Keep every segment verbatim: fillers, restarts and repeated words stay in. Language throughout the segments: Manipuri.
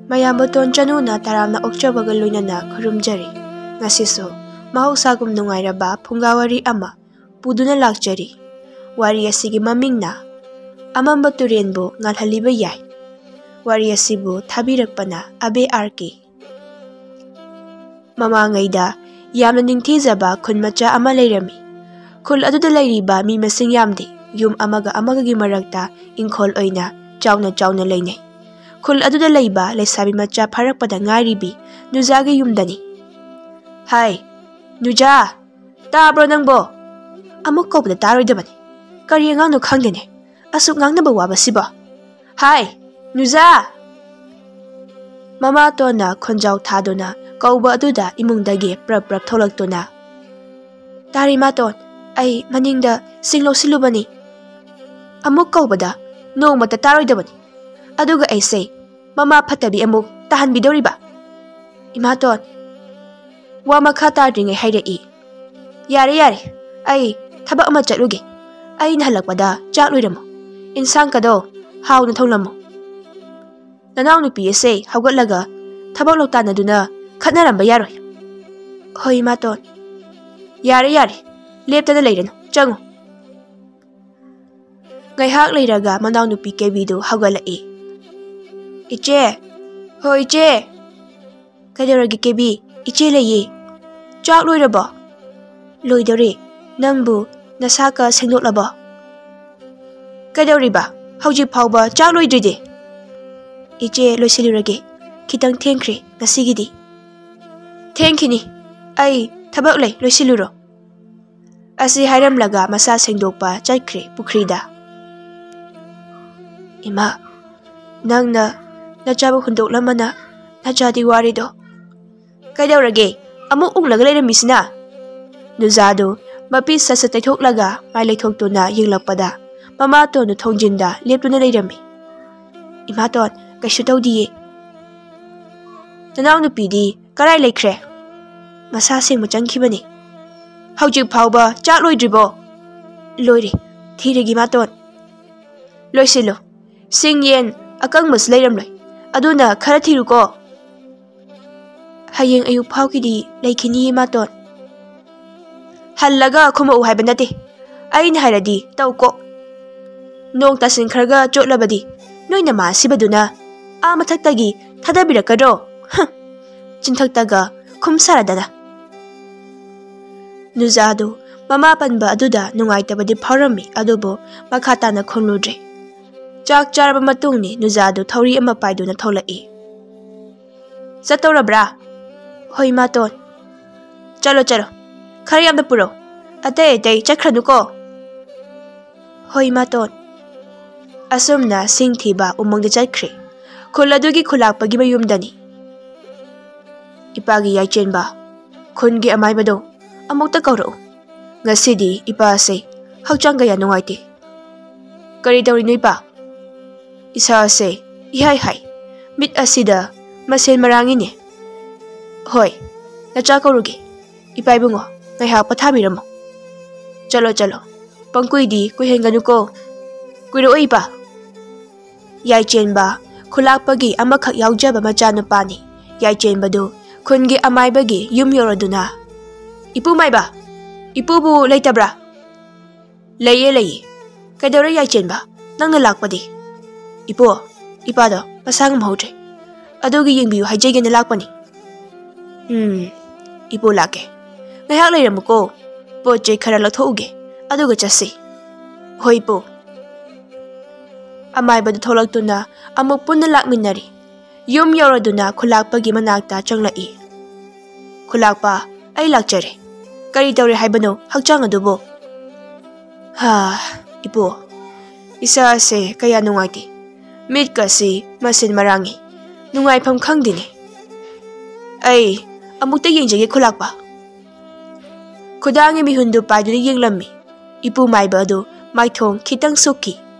ꯃꯌꯥꯝꯕꯇꯣꯟ ꯆꯅꯨꯅ ꯇꯔꯥꯝꯅ ꯑꯣꯛꯆꯕꯒ ꯂꯣꯏꯅꯅ ꯈꯨꯔꯨꯝꯖꯔꯤ꯫ ꯉꯁꯤꯁꯨ ꯃꯍꯧꯁꯥꯒꯨꯝ ꯅꯨꯡꯉꯥꯏꯔꯕ ꯐꯨꯡꯒꯥ ꯋꯥꯔꯤ ꯑꯃ ꯄꯨꯗꯨꯅ ꯂꯥꯛꯆꯔꯤ꯫ ꯋꯥꯔꯤ ꯑꯁꯤꯒꯤ ꯃꯃꯤꯡꯅ "ꯑꯃꯝꯕ ꯇꯨꯔꯦꯟꯕꯨ ꯉꯥꯜꯍꯜꯂꯤꯕ ꯌꯥꯏ"꯫ ꯋꯥꯔꯤ ꯑꯁꯤꯕꯨ ꯊꯥꯕꯤꯔꯛꯄꯅ ꯑꯕꯦ ꯑꯥꯔ ꯀꯦ꯫ ꯃꯃꯥꯡꯉꯩꯗ ꯌꯥꯝꯅ ꯅꯤꯡꯊꯤꯖꯕ ꯈꯨꯟ ꯃꯆꯥ ꯑꯃ ꯂꯩꯔꯝꯃꯤ꯫ ꯈꯨꯜ ꯑꯗꯨꯗ ꯂꯩꯔꯤꯕ ꯃꯤ ꯃꯁꯤꯡ ꯌꯥꯝꯗꯦ꯫ ꯌꯨꯝ ꯑꯃꯒ ꯑꯃꯒꯒꯤ ꯃꯔꯛꯇ ꯏꯪꯈꯣꯜ ꯑꯣꯏꯅ ꯆꯥꯎꯅ ꯆꯥꯎꯅ ꯂꯩꯅꯩ꯫ ꯈꯨꯜ ꯑꯗꯨꯗ ꯂꯩꯕ ꯂꯩꯁꯥꯕꯤ ꯃꯆꯥ ꯐꯥꯔꯛꯄꯗ ꯉꯥꯏꯔꯤꯕꯤ ꯅꯨꯖꯥꯒꯤ ꯌꯨꯝꯗꯅꯤ꯫ "ꯍꯥꯏ, ꯅꯨꯖꯥ, ꯇꯥꯕ꯭ꯔꯣ ꯅꯪꯕꯣ? ꯑꯃꯨꯛ ꯀꯧꯕꯗ ꯇꯥꯔꯣꯏꯗꯕꯅꯤ꯫ ꯀꯔꯤ ꯑꯉꯥꯡꯅꯣ ꯈꯪꯗꯦꯅꯦ, ꯑꯁꯨꯛ ꯉꯥꯡꯅꯕ ꯋꯥꯕꯁꯤꯕꯣ꯫ ꯍꯥꯏ, ꯅꯨꯖꯥ!" ꯃꯃꯥꯇꯣꯟꯅ ꯈꯣꯟꯖꯥꯎ ꯊꯥꯗꯨꯅ ꯀꯧꯕ ꯑꯗꯨꯗ ꯏꯃꯨꯡꯗꯒꯤ ꯄ꯭ꯔꯞ ꯄ꯭ꯔꯞ ꯊꯣꯛꯂꯛꯇꯨꯅ, "ꯇꯥꯔꯤ ꯃꯥꯇꯣꯟ, ꯑꯩ ꯃꯅꯤꯡꯗ ꯁꯤꯡ ꯂꯧꯁꯤꯜꯂꯨꯕꯅꯤ꯫ ꯑꯃꯨꯛ ꯀꯧꯕꯗ ꯅꯣꯡꯃꯇ ꯇꯥꯔꯣꯏꯗꯕꯅꯤ꯫ ꯑꯗꯨꯒ ꯑꯩꯁꯦ ꯃꯃꯥ ꯐꯠꯇꯕꯤ ꯑꯃꯨꯛ ꯇꯥꯍꯟꯕꯤꯗꯧꯔꯤꯕ꯫ ꯏꯃꯥꯇꯣꯟ, ꯋꯥ ꯃꯈꯥ ꯇꯥꯗ꯭ꯔꯤꯉꯩ ꯍꯥꯏꯔꯛꯏ꯫ ꯌꯥꯔꯦ, ꯌꯥꯔꯦ, ꯑꯩ ꯊꯕꯛ ꯑꯃ ꯆꯠꯂꯨꯒꯦ꯫ ꯑꯩꯅ ꯍꯜꯂꯛꯄꯗ ꯆꯥꯛ ꯂꯣꯏꯔꯝꯃꯣ꯫ ꯏꯟꯁꯥꯡꯒꯗꯣ ꯍꯥꯎꯅ ꯊꯣꯡꯂꯝꯃꯣ꯫ ꯅꯅꯥꯎꯅꯨꯄꯤ ꯑꯁꯦ ꯍꯧꯒꯠꯂꯒ ꯊꯕꯛ ꯂꯧꯇꯥꯟꯅꯗꯨꯅ ꯈꯠꯅꯔꯝꯕ ꯌꯥꯔꯣꯏ꯫" "ꯍꯣꯏ, ꯏꯃꯥꯇꯣꯟ꯫" "ꯌꯥꯔꯦ, ꯌꯥꯔꯦ, ꯂꯦꯞꯇꯅ ꯂꯩꯔꯅꯨ, ꯆꯪꯉꯨ꯫" ꯉꯥꯏꯍꯥꯛ ꯂꯩꯔꯒ ꯃꯅꯥꯎꯅꯨꯄꯤ ꯀꯦꯕꯤꯗꯨ ꯍꯧꯒꯠꯂꯛꯏ꯫ "ꯏꯆꯦ!" "ꯍꯣꯏ, ꯏꯆꯦ!" "ꯀꯩꯗꯧꯔꯒꯦ ꯀꯦꯕꯤ? ꯏꯆꯦ ꯂꯩꯌꯦ꯫" "ꯆꯥꯛ ꯂꯣꯏꯔꯕꯣ?" "ꯂꯣꯏꯗꯧꯔꯦ꯫ ꯅꯪꯕꯨ ꯅꯁꯥꯀ ꯁꯦꯡꯗꯣꯛꯂꯕꯣ?" "ꯀꯩꯗꯧꯔꯤꯕ? ꯍꯧꯖꯤꯛ ꯐꯥꯎꯕ ꯆꯥꯛ ꯂꯣꯏꯗ꯭ꯔꯤꯗꯤ?" "ꯏꯆꯦ, ꯂꯣꯏꯁꯤꯜꯂꯨꯔꯒꯦ꯫ ꯈꯤꯇꯪ ꯊꯦꯡꯈ꯭ꯔꯦ ꯉꯁꯤꯒꯤꯗꯤ꯫" "ꯊꯦꯡꯈꯤꯅꯤ꯫ ꯑꯩ ꯊꯕꯛ ꯂꯩ, ꯂꯣꯏꯁꯤꯜꯂꯨꯔꯣ꯫" ꯑꯁꯤ ꯍꯥꯏꯔꯝꯂꯒ ꯃꯁꯥ ꯁꯦꯡꯗꯣꯛꯄ ꯆꯠꯈ꯭ꯔꯦ ꯄꯨꯈ꯭ꯔꯤꯗ꯫ "ꯏꯃꯥ, ꯅꯪꯅ ꯅꯆꯥꯕꯨ ꯍꯨꯟꯗꯣꯛꯂꯝꯃꯅ ꯅꯆꯥꯗꯤ ꯋꯥꯔꯤꯗꯣ꯫" "ꯀꯩꯗꯧꯔꯒꯦ? ꯑꯃꯨꯛ ꯎꯪꯂꯒ ꯂꯩꯔꯝꯃꯤꯁꯤꯅ?" ꯅꯨꯖꯥꯗꯨ ꯃꯄꯤ ꯁꯠ ꯁꯠ ꯇꯩꯊꯣꯛꯂꯒ ꯃꯥꯏ ꯂꯩꯊꯣꯛꯇꯨꯅ ꯌꯦꯡꯂꯛꯄꯗ ꯃꯃꯥꯇꯣꯟꯗꯨ ꯊꯣꯡꯖꯤꯟꯗ ꯂꯦꯞꯇꯨꯅ ꯂꯩꯔꯝꯃꯤ꯫ "ꯏꯃꯥꯇꯣꯟ, ꯀꯩꯁꯨ ꯇꯧꯗꯤꯌꯦ꯫" "ꯅꯅꯥꯎꯅꯨꯄꯤꯗꯤ ꯀꯔꯥꯏ ꯂꯩꯈ꯭ꯔꯦ?" "ꯃꯁꯥ ꯁꯦꯡꯕ ꯆꯪꯈꯤꯕꯅꯤ꯫" "ꯍꯧꯖꯤꯛ ꯐꯥꯎꯕ ꯆꯥꯛ ꯂꯣꯏꯗ꯭ꯔꯤꯕꯣ?" "ꯂꯣꯏꯔꯦ, ꯊꯤꯔꯒꯦ ꯏꯃꯥꯇꯣꯟ꯫" "ꯂꯣꯏꯁꯤꯜꯂꯨ, ꯁꯤꯡ ꯌꯦꯟ ꯑꯀꯪꯕꯁꯨ ꯂꯩꯔꯝꯂꯣꯏ, ꯑꯗꯨꯅ ꯈꯔ ꯊꯤꯔꯨꯀꯣ꯫ ꯍꯌꯦꯡ ꯑꯌꯨꯛ ꯐꯥꯎꯒꯤꯗꯤ ꯂꯩꯈꯤꯅꯤ, ꯏꯃꯥꯇꯣꯟ꯫ ꯍꯜꯂꯒ ꯈꯨꯝꯃꯛꯎ ꯍꯥꯏꯕ ꯅꯠꯇꯦ꯫ ꯑꯩꯅ ꯍꯥꯏꯔꯗꯤ ꯇꯧꯀꯣ꯫ ꯅꯣꯡ ꯇꯥꯁꯤꯟꯈ꯭ꯔꯒ ꯆꯣꯠꯂꯕꯗꯤ ꯅꯣꯏ ꯅꯃꯥ ꯑꯁꯤꯕꯗꯨꯅ ꯑꯥ ꯃꯊꯛꯇꯒꯤ ꯊꯥꯗꯕꯤꯔꯛꯀꯗ꯭ꯔꯣ? ꯍꯨꯝ, ꯆꯤꯟꯊꯛꯇꯒ ꯈꯨꯝ ꯁꯥꯔꯗꯅ꯫ ꯅꯨꯖꯥꯗꯨ ꯃꯃꯥ ꯄꯟꯕ ꯑꯗꯨꯗ ꯅꯨꯡꯉꯥꯏꯇꯕꯗꯤ ꯐꯥꯎꯔꯝꯃꯤ, ꯑꯗꯨꯕꯨ ꯃꯈꯥ ꯇꯥꯅ ꯈꯨꯝꯂꯨꯗ꯭ꯔꯦ꯫ ꯆꯥꯛ ꯆꯥꯔꯕ ꯃꯇꯨꯡꯅꯤ ꯅꯨꯖꯥꯗꯨ ꯊꯧꯔꯤ ꯑꯃ ꯄꯥꯏꯗꯨꯅ ꯊꯣꯛꯂꯛꯏ꯫ "ꯆꯠꯇꯧꯔꯕ꯭ꯔꯥ?" "ꯍꯣꯏ, ꯏꯃꯥꯇꯣꯟ꯫" "ꯆꯠꯂꯣ, ꯆꯠꯂꯣ꯫ ꯈꯔ ꯌꯥꯝꯅ ꯄꯨꯔꯛꯎ꯫ ꯑꯇꯩ ꯑꯇꯩ ꯆꯠꯈ꯭ꯔꯅꯨꯀꯣ꯫" "ꯍꯣꯏ, ꯏꯃꯥꯇꯣꯟ꯫" ꯑꯁꯨꯝꯅ ꯁꯤꯡ ꯊꯤꯕ ꯎꯃꯪꯗ ꯆꯠꯈ꯭ꯔꯦ꯫ ꯈꯨꯜ ꯑꯗꯨꯒꯤ ꯈꯨꯂꯥꯛꯄꯒꯤ ꯃꯌꯨꯝꯗꯅꯤ꯫ "ꯏꯄꯥꯒꯤ ꯌꯥꯏꯆꯦꯟꯕ, ꯈꯨꯟꯒꯤ ꯑꯃꯥꯏꯕꯗꯣ ꯑꯃꯨꯛꯇ ꯀꯧꯔꯛꯎ꯫ ꯉꯁꯤꯗꯤ ꯏꯄꯥꯁꯦ ꯍꯛꯆꯥꯡ ꯀꯌꯥ ꯅꯨꯡꯉꯥꯏꯇꯦ꯫" "ꯀꯔꯤ ꯇꯧꯔꯤꯅꯣ, ꯏꯄꯥ?" "ꯏꯁꯥꯁꯦ ꯏꯍꯥꯏ ꯍꯥꯏ꯫ ꯃꯤꯠ ꯑꯁꯤꯗ ꯃꯁꯦꯟ ꯃꯔꯥꯡꯉꯤꯅꯦ꯫" "ꯍꯣꯏ, ꯅꯆꯥ ꯀꯧꯔꯨꯒꯦ꯫ ꯏꯄꯥ ꯏꯕꯨꯡꯉꯣ, ꯉꯥꯏꯍꯥꯛ ꯄꯣꯊꯥꯕꯤꯔꯝꯃꯣ꯫ ꯆꯠꯂꯣ, ꯆꯠꯂꯣ꯫ ꯄꯪꯀꯨꯏꯗꯤ ꯀꯨꯏꯍꯟꯒꯅꯨꯀꯣ꯫" "ꯀꯨꯏꯔꯛꯑꯣꯏ, ꯏꯄꯥ꯫" ꯌꯥꯏꯆꯦꯟꯕ ꯈꯨꯂꯥꯛꯄꯒꯤ ꯑꯃꯈꯛ ꯌꯥꯎꯖꯕ ꯃꯆꯥꯅꯨꯄꯥꯅꯤ꯫ ꯌꯥꯏꯆꯦꯟꯕꯗꯨ ꯈꯨꯟꯒꯤ ꯑꯃꯥꯏꯕꯒꯤ ꯌꯨꯝ ꯌꯧꯔꯗꯨꯅ, "ꯏꯄꯨ ꯃꯥꯏꯕ, ꯏꯄꯨꯕꯨ ꯂꯩꯇꯕ꯭ꯔꯥ?" "ꯂꯩꯌꯦ, ꯂꯩꯌꯦ꯫ ꯀꯩꯗꯧꯔꯦ ꯌꯥꯏꯆꯦꯟꯕ? ꯅꯪꯅ ꯂꯥꯛꯄꯗꯤ?" "ꯏꯄꯨ, ꯏꯄꯥꯗꯣ ꯃꯁꯥ ꯉꯝꯍꯧꯗ꯭ꯔꯦ꯫ ꯑꯗꯨꯒꯤ ꯌꯦꯡꯕꯤꯌꯨ ꯍꯥꯏꯖꯒꯦꯅ ꯂꯥꯛꯄꯅꯤ꯫" "ꯎꯝ, ꯏꯄꯨ ꯂꯥꯛꯀꯦ꯫ ꯉꯥꯏꯍꯥꯛ ꯂꯩꯔꯝꯃꯨꯀꯣ꯫ ꯄꯣꯠ ꯆꯩ ꯈꯔ ꯂꯧꯊꯣꯛꯎꯒꯦ, ꯑꯗꯨꯒ ꯆꯠꯁꯤ꯫" "ꯍꯣꯏ, ꯏꯄꯨ꯫" ꯑꯃꯥꯏꯕꯗꯨ ꯊꯣꯛꯂꯛꯇꯨꯅ ꯑꯃꯨꯛ ꯄꯨꯟꯅ ꯂꯥꯛꯃꯤꯟꯅꯔꯤ꯫ ꯌꯨꯝ ꯌꯧꯔꯗꯨꯅ ꯈꯨꯂꯥꯛꯄꯒꯤ ꯃꯅꯥꯛꯇ ꯆꯪꯂꯛꯏ꯫ "ꯈꯨꯂꯥꯛꯄ, ꯑꯩ ꯂꯥꯛꯆꯔꯦ꯫ ꯀꯔꯤ ꯇꯧꯔꯦ ꯍꯥꯏꯕꯅꯣ ꯍꯛꯆꯥꯡ ꯑꯗꯨꯕꯨ?" "ꯍꯥ, ꯏꯄꯨ, ꯏꯁꯥꯁꯦ ꯀꯌꯥ ꯅꯨꯡꯉꯥꯏꯇꯦ꯫ ꯃꯤꯠꯀꯁꯤ ꯃꯁꯤꯟ ꯃꯔꯥꯡꯉꯤ꯫ ꯅꯨꯡꯉꯥꯏꯐꯝ ꯈꯪꯗꯦꯅꯦ꯫ ꯑꯩ ꯑꯃꯨꯛꯇ ꯌꯦꯡꯖꯒꯦ, ꯈꯨꯂꯥꯛꯄ꯫" ꯈꯨꯗꯥꯡꯒꯤ ꯃꯤꯍꯨꯟꯗꯨ ꯄꯥꯏꯗꯨꯅ ꯌꯦꯡꯂꯝꯃꯤ꯫ ꯏꯄꯨ ꯃꯥꯏꯕ ꯑꯗꯨ ꯃꯥꯏꯊꯣꯡ ꯈꯤꯇꯪ ꯁꯣꯛꯈꯤ꯫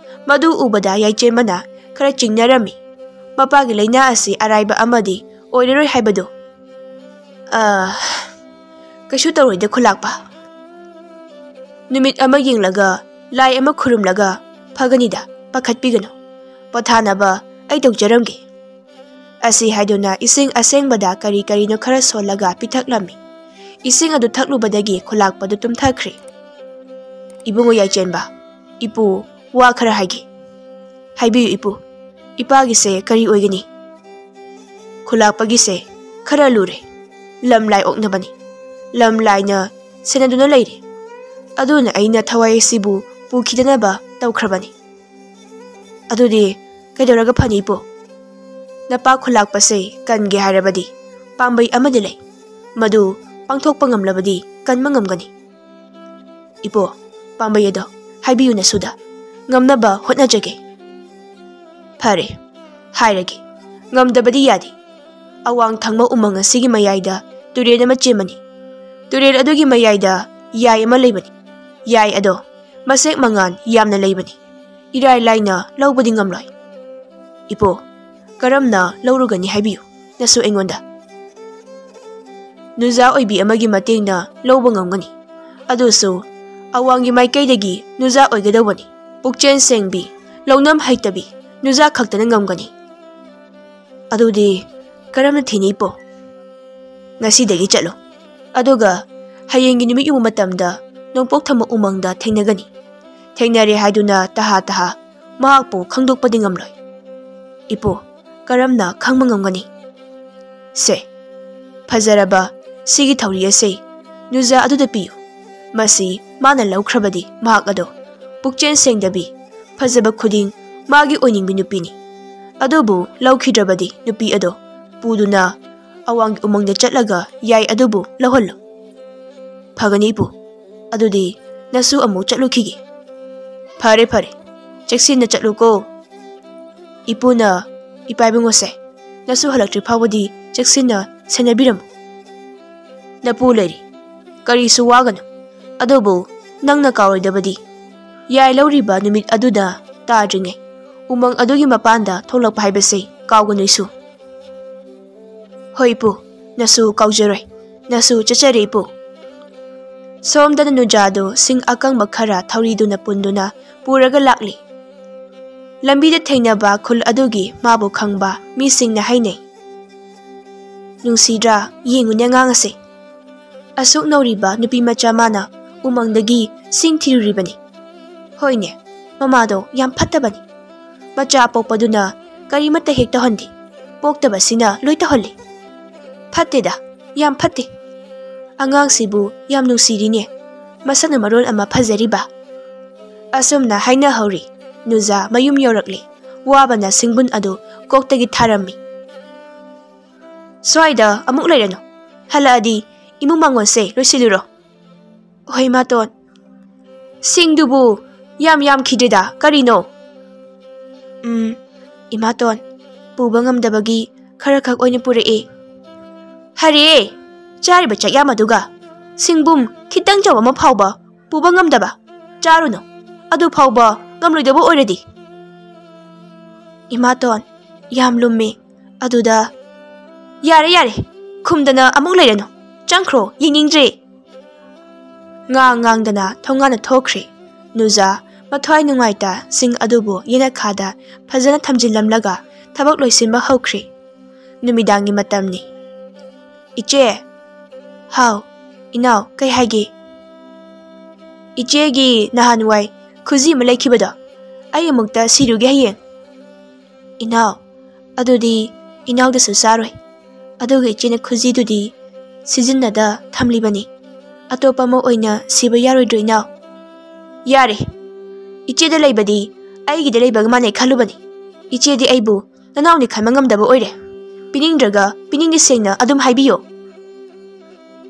ꯃꯗꯨ ꯎꯕꯗ ꯌꯥꯏꯆꯦꯟꯕꯅ ꯈꯔ ꯆꯤꯡꯅꯔꯝꯃꯤ꯫ ꯃꯄꯥꯒꯤ ꯂꯥꯏꯅꯥ ꯑꯁꯤ ꯑꯔꯥꯏꯕ ꯑꯃꯗꯤ ꯑꯣꯏꯔꯔꯣꯏ ꯍꯥꯏꯕꯗꯨ꯫ "ꯑ, ꯀꯩꯁꯨ ꯇꯧꯔꯣꯏꯗ, ꯈꯨꯂꯥꯛꯄ꯫ ꯅꯨꯃꯤꯠ ꯑꯃ ꯌꯦꯡꯂꯒ, ꯂꯥꯏ ꯑꯃ ꯈꯨꯔꯨꯝꯂꯒ ꯐꯒꯅꯤꯗ, ꯄꯥꯈꯠꯄꯤꯒꯅꯨ꯫ ꯄꯣꯊꯥꯅꯕ ꯑꯩ ꯇꯧꯖꯔꯝꯒꯦ꯫" ꯑꯁꯤ ꯍꯥꯏꯗꯨꯅ ꯏꯁꯤꯡ ꯑꯁꯦꯡꯕꯗ ꯀꯔꯤ ꯀꯔꯤꯅꯣ ꯈꯔ ꯁꯣꯜꯂꯒ ꯄꯤꯊꯛꯂꯝꯃꯤ꯫ ꯏꯁꯤꯡ ꯑꯗꯨ ꯊꯛꯂꯨꯕꯗꯒꯤ ꯈꯨꯂꯥꯛꯄꯗꯨ ꯇꯨꯝꯊꯈ꯭ꯔꯦ꯫ "ꯏꯕꯨꯡꯉꯣ ꯌꯥꯏꯆꯦꯟꯕ, ꯏꯄꯨ ꯋꯥ ꯈꯔ ꯍꯥꯏꯒꯦ꯫" "ꯍꯥꯏꯕꯤꯌꯨ ꯏꯄꯨ, ꯏꯄꯥꯒꯤꯁꯦ ꯀꯔꯤ ꯑꯣꯏꯒꯅꯤ?" "ꯈꯨꯂꯥꯛꯄꯒꯤꯁꯦ ꯈꯔ ꯂꯨꯔꯦ꯫ ꯂꯝ ꯂꯥꯏ ꯑꯣꯛꯅꯕꯅꯤ꯫ ꯂꯝ ꯂꯥꯏꯅ ꯁꯦꯟꯅꯗꯨꯅ ꯂꯩꯔꯦ꯫ ꯑꯗꯨꯅ ꯑꯩꯅ ꯊꯋꯥꯏ ꯑꯁꯤꯕꯨ ꯄꯨꯈꯤꯗꯅꯕ ꯇꯧꯈ꯭ꯔꯕꯅꯤ꯫" "ꯑꯗꯨꯗꯤ ꯀꯩꯗꯧꯔꯒ ꯐꯅꯤ ꯏꯄꯨ?" "ꯅꯄꯥ ꯈꯨꯂꯥꯛꯄꯁꯦ ꯀꯟꯒꯦ ꯍꯥꯏꯔꯕꯗꯤ ꯄꯥꯝꯕꯩ ꯑꯃꯗꯤ ꯂꯩ꯫ ꯃꯗꯨ ꯄꯥꯡꯊꯣꯛꯄ ꯉꯝꯂꯕꯗꯤ ꯀꯟꯕ ꯉꯝꯒꯅꯤ꯫" "ꯏꯄꯨ, ꯄꯥꯝꯕꯩ ꯑꯗꯣ ꯍꯥꯏꯕꯤꯌꯨ ꯅꯁꯨꯗ꯫ ꯉꯝꯅꯕ ꯍꯣꯠꯅꯖꯒꯦ꯫" "ꯐꯔꯦ, ꯍꯥꯏꯔꯒꯦ꯫ ꯉꯝꯗꯕꯗꯤ ꯌꯥꯗꯦ꯫ ꯑꯋꯥꯡ ꯊꯪꯕ ꯎꯃꯪ ꯑꯁꯤꯒꯤ ꯃꯌꯥꯏꯗ ꯇꯨꯔꯦꯜ ꯑꯃ ꯆꯦꯟꯕꯅꯤ꯫ ꯇꯨꯔꯦꯜ ꯑꯗꯨꯒꯤ ꯃꯌꯥꯏꯗ ꯌꯥꯏ ꯑꯃ ꯂꯩꯕꯅꯤ꯫ ꯌꯥꯏ ꯑꯗꯣ ꯃꯁꯦꯛ ꯃꯉꯥꯜ ꯌꯥꯝꯅ ꯂꯩꯕꯅꯤ꯫ ꯏꯔꯥꯏ ꯂꯥꯏꯅ ꯂꯧꯕꯗꯤ ꯉꯝꯂꯣꯏ꯫" "ꯏꯄꯨ, ꯀꯔꯝꯅ ꯂꯧꯔꯨꯒꯅꯤ ꯍꯥꯏꯕꯤꯌꯨ ꯅꯁꯨ ꯑꯩꯉꯣꯟꯗ꯫" "ꯅꯨꯖꯥ ꯑꯣꯏꯕꯤ ꯑꯃꯒꯤ ꯃꯇꯦꯡꯅ ꯂꯧꯕ ꯉꯝꯒꯅꯤ꯫ ꯑꯗꯨꯁꯨ ꯑꯋꯥꯡꯒꯤ ꯃꯥꯏꯀꯩꯗꯒꯤ ꯅꯨꯖꯥ ꯑꯣꯏꯒꯗꯧꯕꯅꯤ꯫ ꯄꯨꯛꯆꯦꯜ ꯁꯦꯡꯕꯤ, ꯂꯧꯅꯝ ꯍꯩꯇꯕꯤ ꯅꯨꯖꯥ ꯈꯛꯇꯅ ꯉꯝꯒꯅꯤ꯫" "ꯑꯗꯨꯗꯤ ꯀꯔꯝꯅ ꯊꯤꯅꯤ ꯏꯄꯨ?" "ꯉꯁꯤꯗꯒꯤ ꯆꯠꯂꯨ꯫ ꯑꯗꯨꯒ ꯍꯌꯦꯡꯒꯤ ꯅꯨꯃꯤꯠ ꯌꯨꯡꯕ ꯃꯇꯝꯗ ꯅꯣꯡꯄꯣꯛ ꯊꯪꯕ ꯎꯃꯪꯗ ꯊꯦꯡꯅꯒꯅꯤ꯫ ꯊꯦꯡꯅꯔꯦ ꯍꯥꯏꯗꯨꯅ ꯇꯍꯥ ꯇꯍꯥ ꯃꯍꯥꯛꯄꯨ ꯈꯪꯗꯣꯛꯄꯗꯤ ꯉꯝꯂꯣꯏ꯫" "ꯏꯄꯨ, ꯀꯔꯝꯅ ꯈꯪꯕ ꯉꯝꯒꯅꯤ?" "ꯁꯦ, ꯐꯖꯔꯕ ꯁꯤꯒꯤ ꯊꯧꯔꯤ ꯑꯁꯦ ꯅꯨꯖꯥ ꯑꯗꯨꯗ ꯄꯤꯌꯨ꯫ ꯃꯁꯤ ꯃꯥꯅ ꯂꯧꯈ꯭ꯔꯕꯗꯤ ꯃꯍꯥꯛ ꯑꯗꯣ ꯄꯨꯛꯆꯦꯜ ꯁꯦꯡꯗꯕꯤ, ꯐꯖꯕ ꯈꯨꯗꯤꯡ ꯃꯥꯒꯤ ꯑꯣꯏꯅꯤꯡꯕꯤ ꯅꯨꯄꯤꯅꯤ꯫ ꯑꯗꯨꯕꯨ ꯂꯧꯈꯤꯗ꯭ꯔꯕꯗꯤ ꯅꯨꯄꯤ ꯑꯗꯣ ꯄꯨꯗꯨꯅ ꯑꯋꯥꯡꯒꯤ ꯎꯃꯪꯗ ꯆꯠꯂꯒ ꯌꯥꯏ ꯑꯗꯨꯕꯨ ꯂꯧꯍꯜꯂꯨ꯫" "ꯐꯒꯅꯤ ꯏꯄꯨ꯫ ꯑꯗꯨꯗꯤ ꯅꯁꯨ ꯑꯃꯨꯛ ꯆꯠꯂꯨꯈꯤꯒꯦ꯫" "ꯐꯔꯦ ꯐꯔꯦ, ꯆꯦꯛꯁꯤꯟꯅ ꯆꯠꯂꯨꯀꯣ꯫" "ꯏꯄꯨꯅ ꯏꯄꯥ ꯏꯕꯨꯡꯉꯣꯁꯦ ꯅꯁꯨ ꯍꯜꯂꯛꯇ꯭ꯔꯤ ꯐꯥꯎꯕꯗꯤ ꯆꯦꯛꯁꯤꯟꯅ ꯁꯦꯟꯅꯕꯤꯔꯝꯃꯨ꯫ ꯅꯄꯨ ꯂꯩꯔꯤ, ꯀꯔꯤꯁꯨ ꯋꯥꯒꯅꯨ꯫ ꯑꯗꯨꯕꯨ ꯅꯪꯅ ꯀꯥꯎꯔꯣꯏꯗꯕꯗꯤ, ꯌꯥꯏ ꯂꯧꯔꯤꯕ ꯅꯨꯃꯤꯠ ꯑꯗꯨꯗ ꯇꯥꯗ꯭ꯔꯤꯉꯩ ꯎꯃꯪ ꯑꯗꯨꯒꯤ ꯃꯄꯥꯟꯗ ꯊꯣꯛꯂꯛꯄ ꯍꯥꯏꯕꯁꯦ ꯀꯥꯎꯒꯅꯨ ꯏꯁꯨ꯫" "ꯍꯣꯏ ꯏꯄꯨ, ꯅꯁꯨ ꯀꯥꯎꯖꯔꯣꯏ꯫ ꯅꯁꯨ ꯆꯠꯆꯔꯦ ꯏꯄꯨ꯫" ꯁꯣꯝꯗꯅ ꯅꯨꯖꯥꯗꯨ ꯁꯤꯡ ꯑꯀꯪꯕ ꯈꯔ ꯊꯧꯔꯤꯗꯨꯅ ꯄꯨꯟꯗꯨꯅ ꯄꯨꯔꯒ ꯂꯥꯛꯂꯤ꯫ ꯂꯝꯕꯤꯗ ꯊꯦꯡꯅꯕ ꯈꯨꯜ ꯑꯗꯨꯒꯤ ꯃꯥꯕꯨ ꯈꯪꯕ ꯃꯤꯁꯤꯡꯅ ꯍꯥꯏꯅꯩ꯫ "ꯅꯨꯡꯁꯤꯗ꯭ꯔꯥ? ꯌꯦꯡꯉꯨꯅꯦ ꯑꯉꯥꯡ ꯑꯁꯦ꯫ ꯑꯁꯨꯛ ꯅꯧꯔꯤꯕ ꯅꯨꯄꯤ ꯃꯆꯥ ꯃꯥꯅ ꯎꯃꯪꯗꯒꯤ ꯁꯤꯡ ꯊꯤꯔꯨꯔꯤꯕꯅꯤ꯫ ꯍꯣꯏꯅꯦ, ꯃꯃꯥꯗꯣ ꯌꯥꯝ ꯐꯠꯇꯕꯅꯤ꯫ ꯃꯆꯥ ꯑꯄꯣꯛꯄꯗꯨꯅ ꯀꯔꯤꯃꯠꯇ ꯍꯦꯛ ꯇꯧꯍꯟꯗꯦ꯫ ꯄꯣꯛꯇꯕꯁꯤꯅ ꯂꯣꯏ ꯇꯧꯍꯜꯂꯤ꯫ ꯐꯠꯇꯦꯗ, ꯌꯥꯝ ꯐꯠꯇꯦ꯫ ꯑꯉꯥꯡꯁꯤꯕꯨ ꯌꯥꯝ ꯅꯨꯡꯁꯤꯔꯤꯅꯦ꯫ ꯃꯁꯛꯅ ꯃꯔꯣꯜ ꯑꯃ ꯐꯖꯔꯤꯕ"꯫ ꯑꯁꯨꯝꯅ ꯍꯥꯏꯅꯍꯧꯔꯤ꯫ ꯅꯨꯖꯥ ꯃꯌꯨꯝ ꯌꯧꯔꯛꯂꯦ꯫ ꯋꯥꯕꯅ ꯁꯤꯡꯕꯨꯟ ꯑꯗꯨ ꯀꯣꯛꯇꯒꯤ ꯊꯥꯔꯝꯃꯤ꯫ "ꯁ꯭ꯋꯥꯏꯗ ꯑꯃꯨꯛ ꯂꯩꯔꯅꯨ꯫ ꯍꯜꯂꯛꯑꯗꯤ ꯏꯃꯨꯡ ꯃꯥꯡꯒꯣꯟꯁꯦ ꯂꯣꯏꯁꯤꯜꯂꯨꯔꯣ"꯫ "ꯍꯣꯏ, ꯏꯃꯥꯇꯣꯟ"꯫ "ꯁꯤꯡꯗꯨꯕꯨ ꯌꯥꯝ ꯌꯥꯝꯈꯤꯗ꯭ꯔꯦꯗ, ꯀꯔꯤꯅꯣ?" "ꯎꯝ, ꯏꯃꯥꯇꯣꯟ, ꯄꯨꯕ ꯉꯝꯗꯕꯒꯤ ꯈꯔ ꯈꯛ ꯑꯣꯏꯅ ꯄꯨꯔꯛꯑꯦ"꯫ "ꯍꯔꯦ, ꯆꯥꯔꯤꯕ ꯆꯥꯛꯌꯥꯝ ꯑꯗꯨꯒ ꯁꯤꯡꯕꯨꯝ ꯈꯤꯇꯪ ꯆꯥꯎꯕ ꯑꯃ ꯐꯥꯎꯕ ꯄꯨꯕ ꯉꯝꯗꯕ? ꯆꯥꯔꯨꯅꯨ, ꯑꯗꯨ ꯐꯥꯎꯕ ꯉꯝꯂꯣꯏꯗꯕ ꯑꯣꯏꯔꯗꯤ"꯫ "ꯏꯃꯥꯇꯣꯟ, ꯌꯥꯝ ꯂꯨꯝꯃꯤ꯫ ꯑꯗꯨꯗ"꯫ "ꯌꯥꯔꯦ, ꯌꯥꯔꯦ, ꯈꯨꯝꯗꯅ ꯑꯃꯨꯛ ꯂꯩꯔꯅꯨ꯫ ꯆꯪꯈ꯭ꯔꯣ, ꯌꯦꯡꯅꯤꯡꯗ꯭ꯔꯦ"꯫ ꯉꯥꯡ ꯉꯥꯡꯗꯅ ꯊꯣꯡꯒꯥꯟꯗ ꯊꯣꯛꯈ꯭ꯔꯦ꯫ ꯅꯨꯖꯥ ꯃꯊ꯭ꯋꯥꯏ ꯅꯨꯡꯉꯥꯏꯇ ꯁꯤꯡ ꯑꯗꯨꯕꯨ ꯌꯦꯅꯈꯥꯗ ꯐꯖꯅ ꯊꯝꯖꯤꯜꯂꯝꯂꯒ ꯊꯕꯛ ꯂꯣꯏꯁꯤꯟꯕ ꯍꯧꯈ꯭ꯔꯦ꯫ ꯅꯨꯃꯤꯗꯥꯡꯒꯤ ꯃꯇꯝꯅꯤ꯫ "ꯏꯆꯦ"꯫ "ꯍꯥꯎ, ꯏꯅꯥꯎ, ꯀꯩ ꯍꯥꯏꯒꯦ?" "ꯏꯆꯦꯒꯤ ꯅꯍꯥꯟꯋꯥꯏ ꯈꯨꯖꯤ ꯑꯃ ꯂꯩꯈꯤꯕꯗꯣ, ꯑꯩ ꯑꯃꯨꯛꯇ ꯁꯤꯔꯨꯒꯦ ꯍꯌꯦꯡ"꯫ "ꯏꯅꯥꯎ, ꯑꯗꯨꯗꯤ ꯏꯅꯥꯎꯗꯁꯨ ꯆꯥꯔꯣꯏ꯫ ꯑꯗꯨꯒ ꯏꯆꯦꯅ ꯈꯨꯖꯤꯗꯨꯗꯤ ꯁꯤꯖꯤꯟꯅꯗ ꯊꯝꯂꯤꯕꯅꯤ꯫ ꯑꯇꯣꯞꯄ ꯑꯃ ꯑꯣꯏꯅ ꯁꯤꯕ ꯌꯥꯔꯣꯏꯗ꯭ꯔꯣ, ꯏꯅꯥꯎ?" "ꯌꯥꯔꯦ꯫ ꯏꯆꯦꯗ ꯂꯩꯕꯗꯤ ꯑꯩꯒꯤꯗ ꯂꯩꯕꯒ ꯃꯥꯟꯅꯩ ꯈꯜꯂꯨꯕꯅꯤ꯫ ꯏꯆꯦꯗꯤ ꯑꯩꯕꯨ ꯅꯅꯥꯎꯅꯤ ꯈꯟꯕ ꯉꯝꯗꯕ ꯑꯣꯏꯔꯦ꯫ ꯄꯤꯅꯤꯡꯗ꯭ꯔꯒ ꯄꯤꯅꯤꯡꯗꯦ ꯁꯦꯡꯅ ꯑꯗꯨꯝ ꯍꯥꯏꯕꯤꯌꯣ"꯫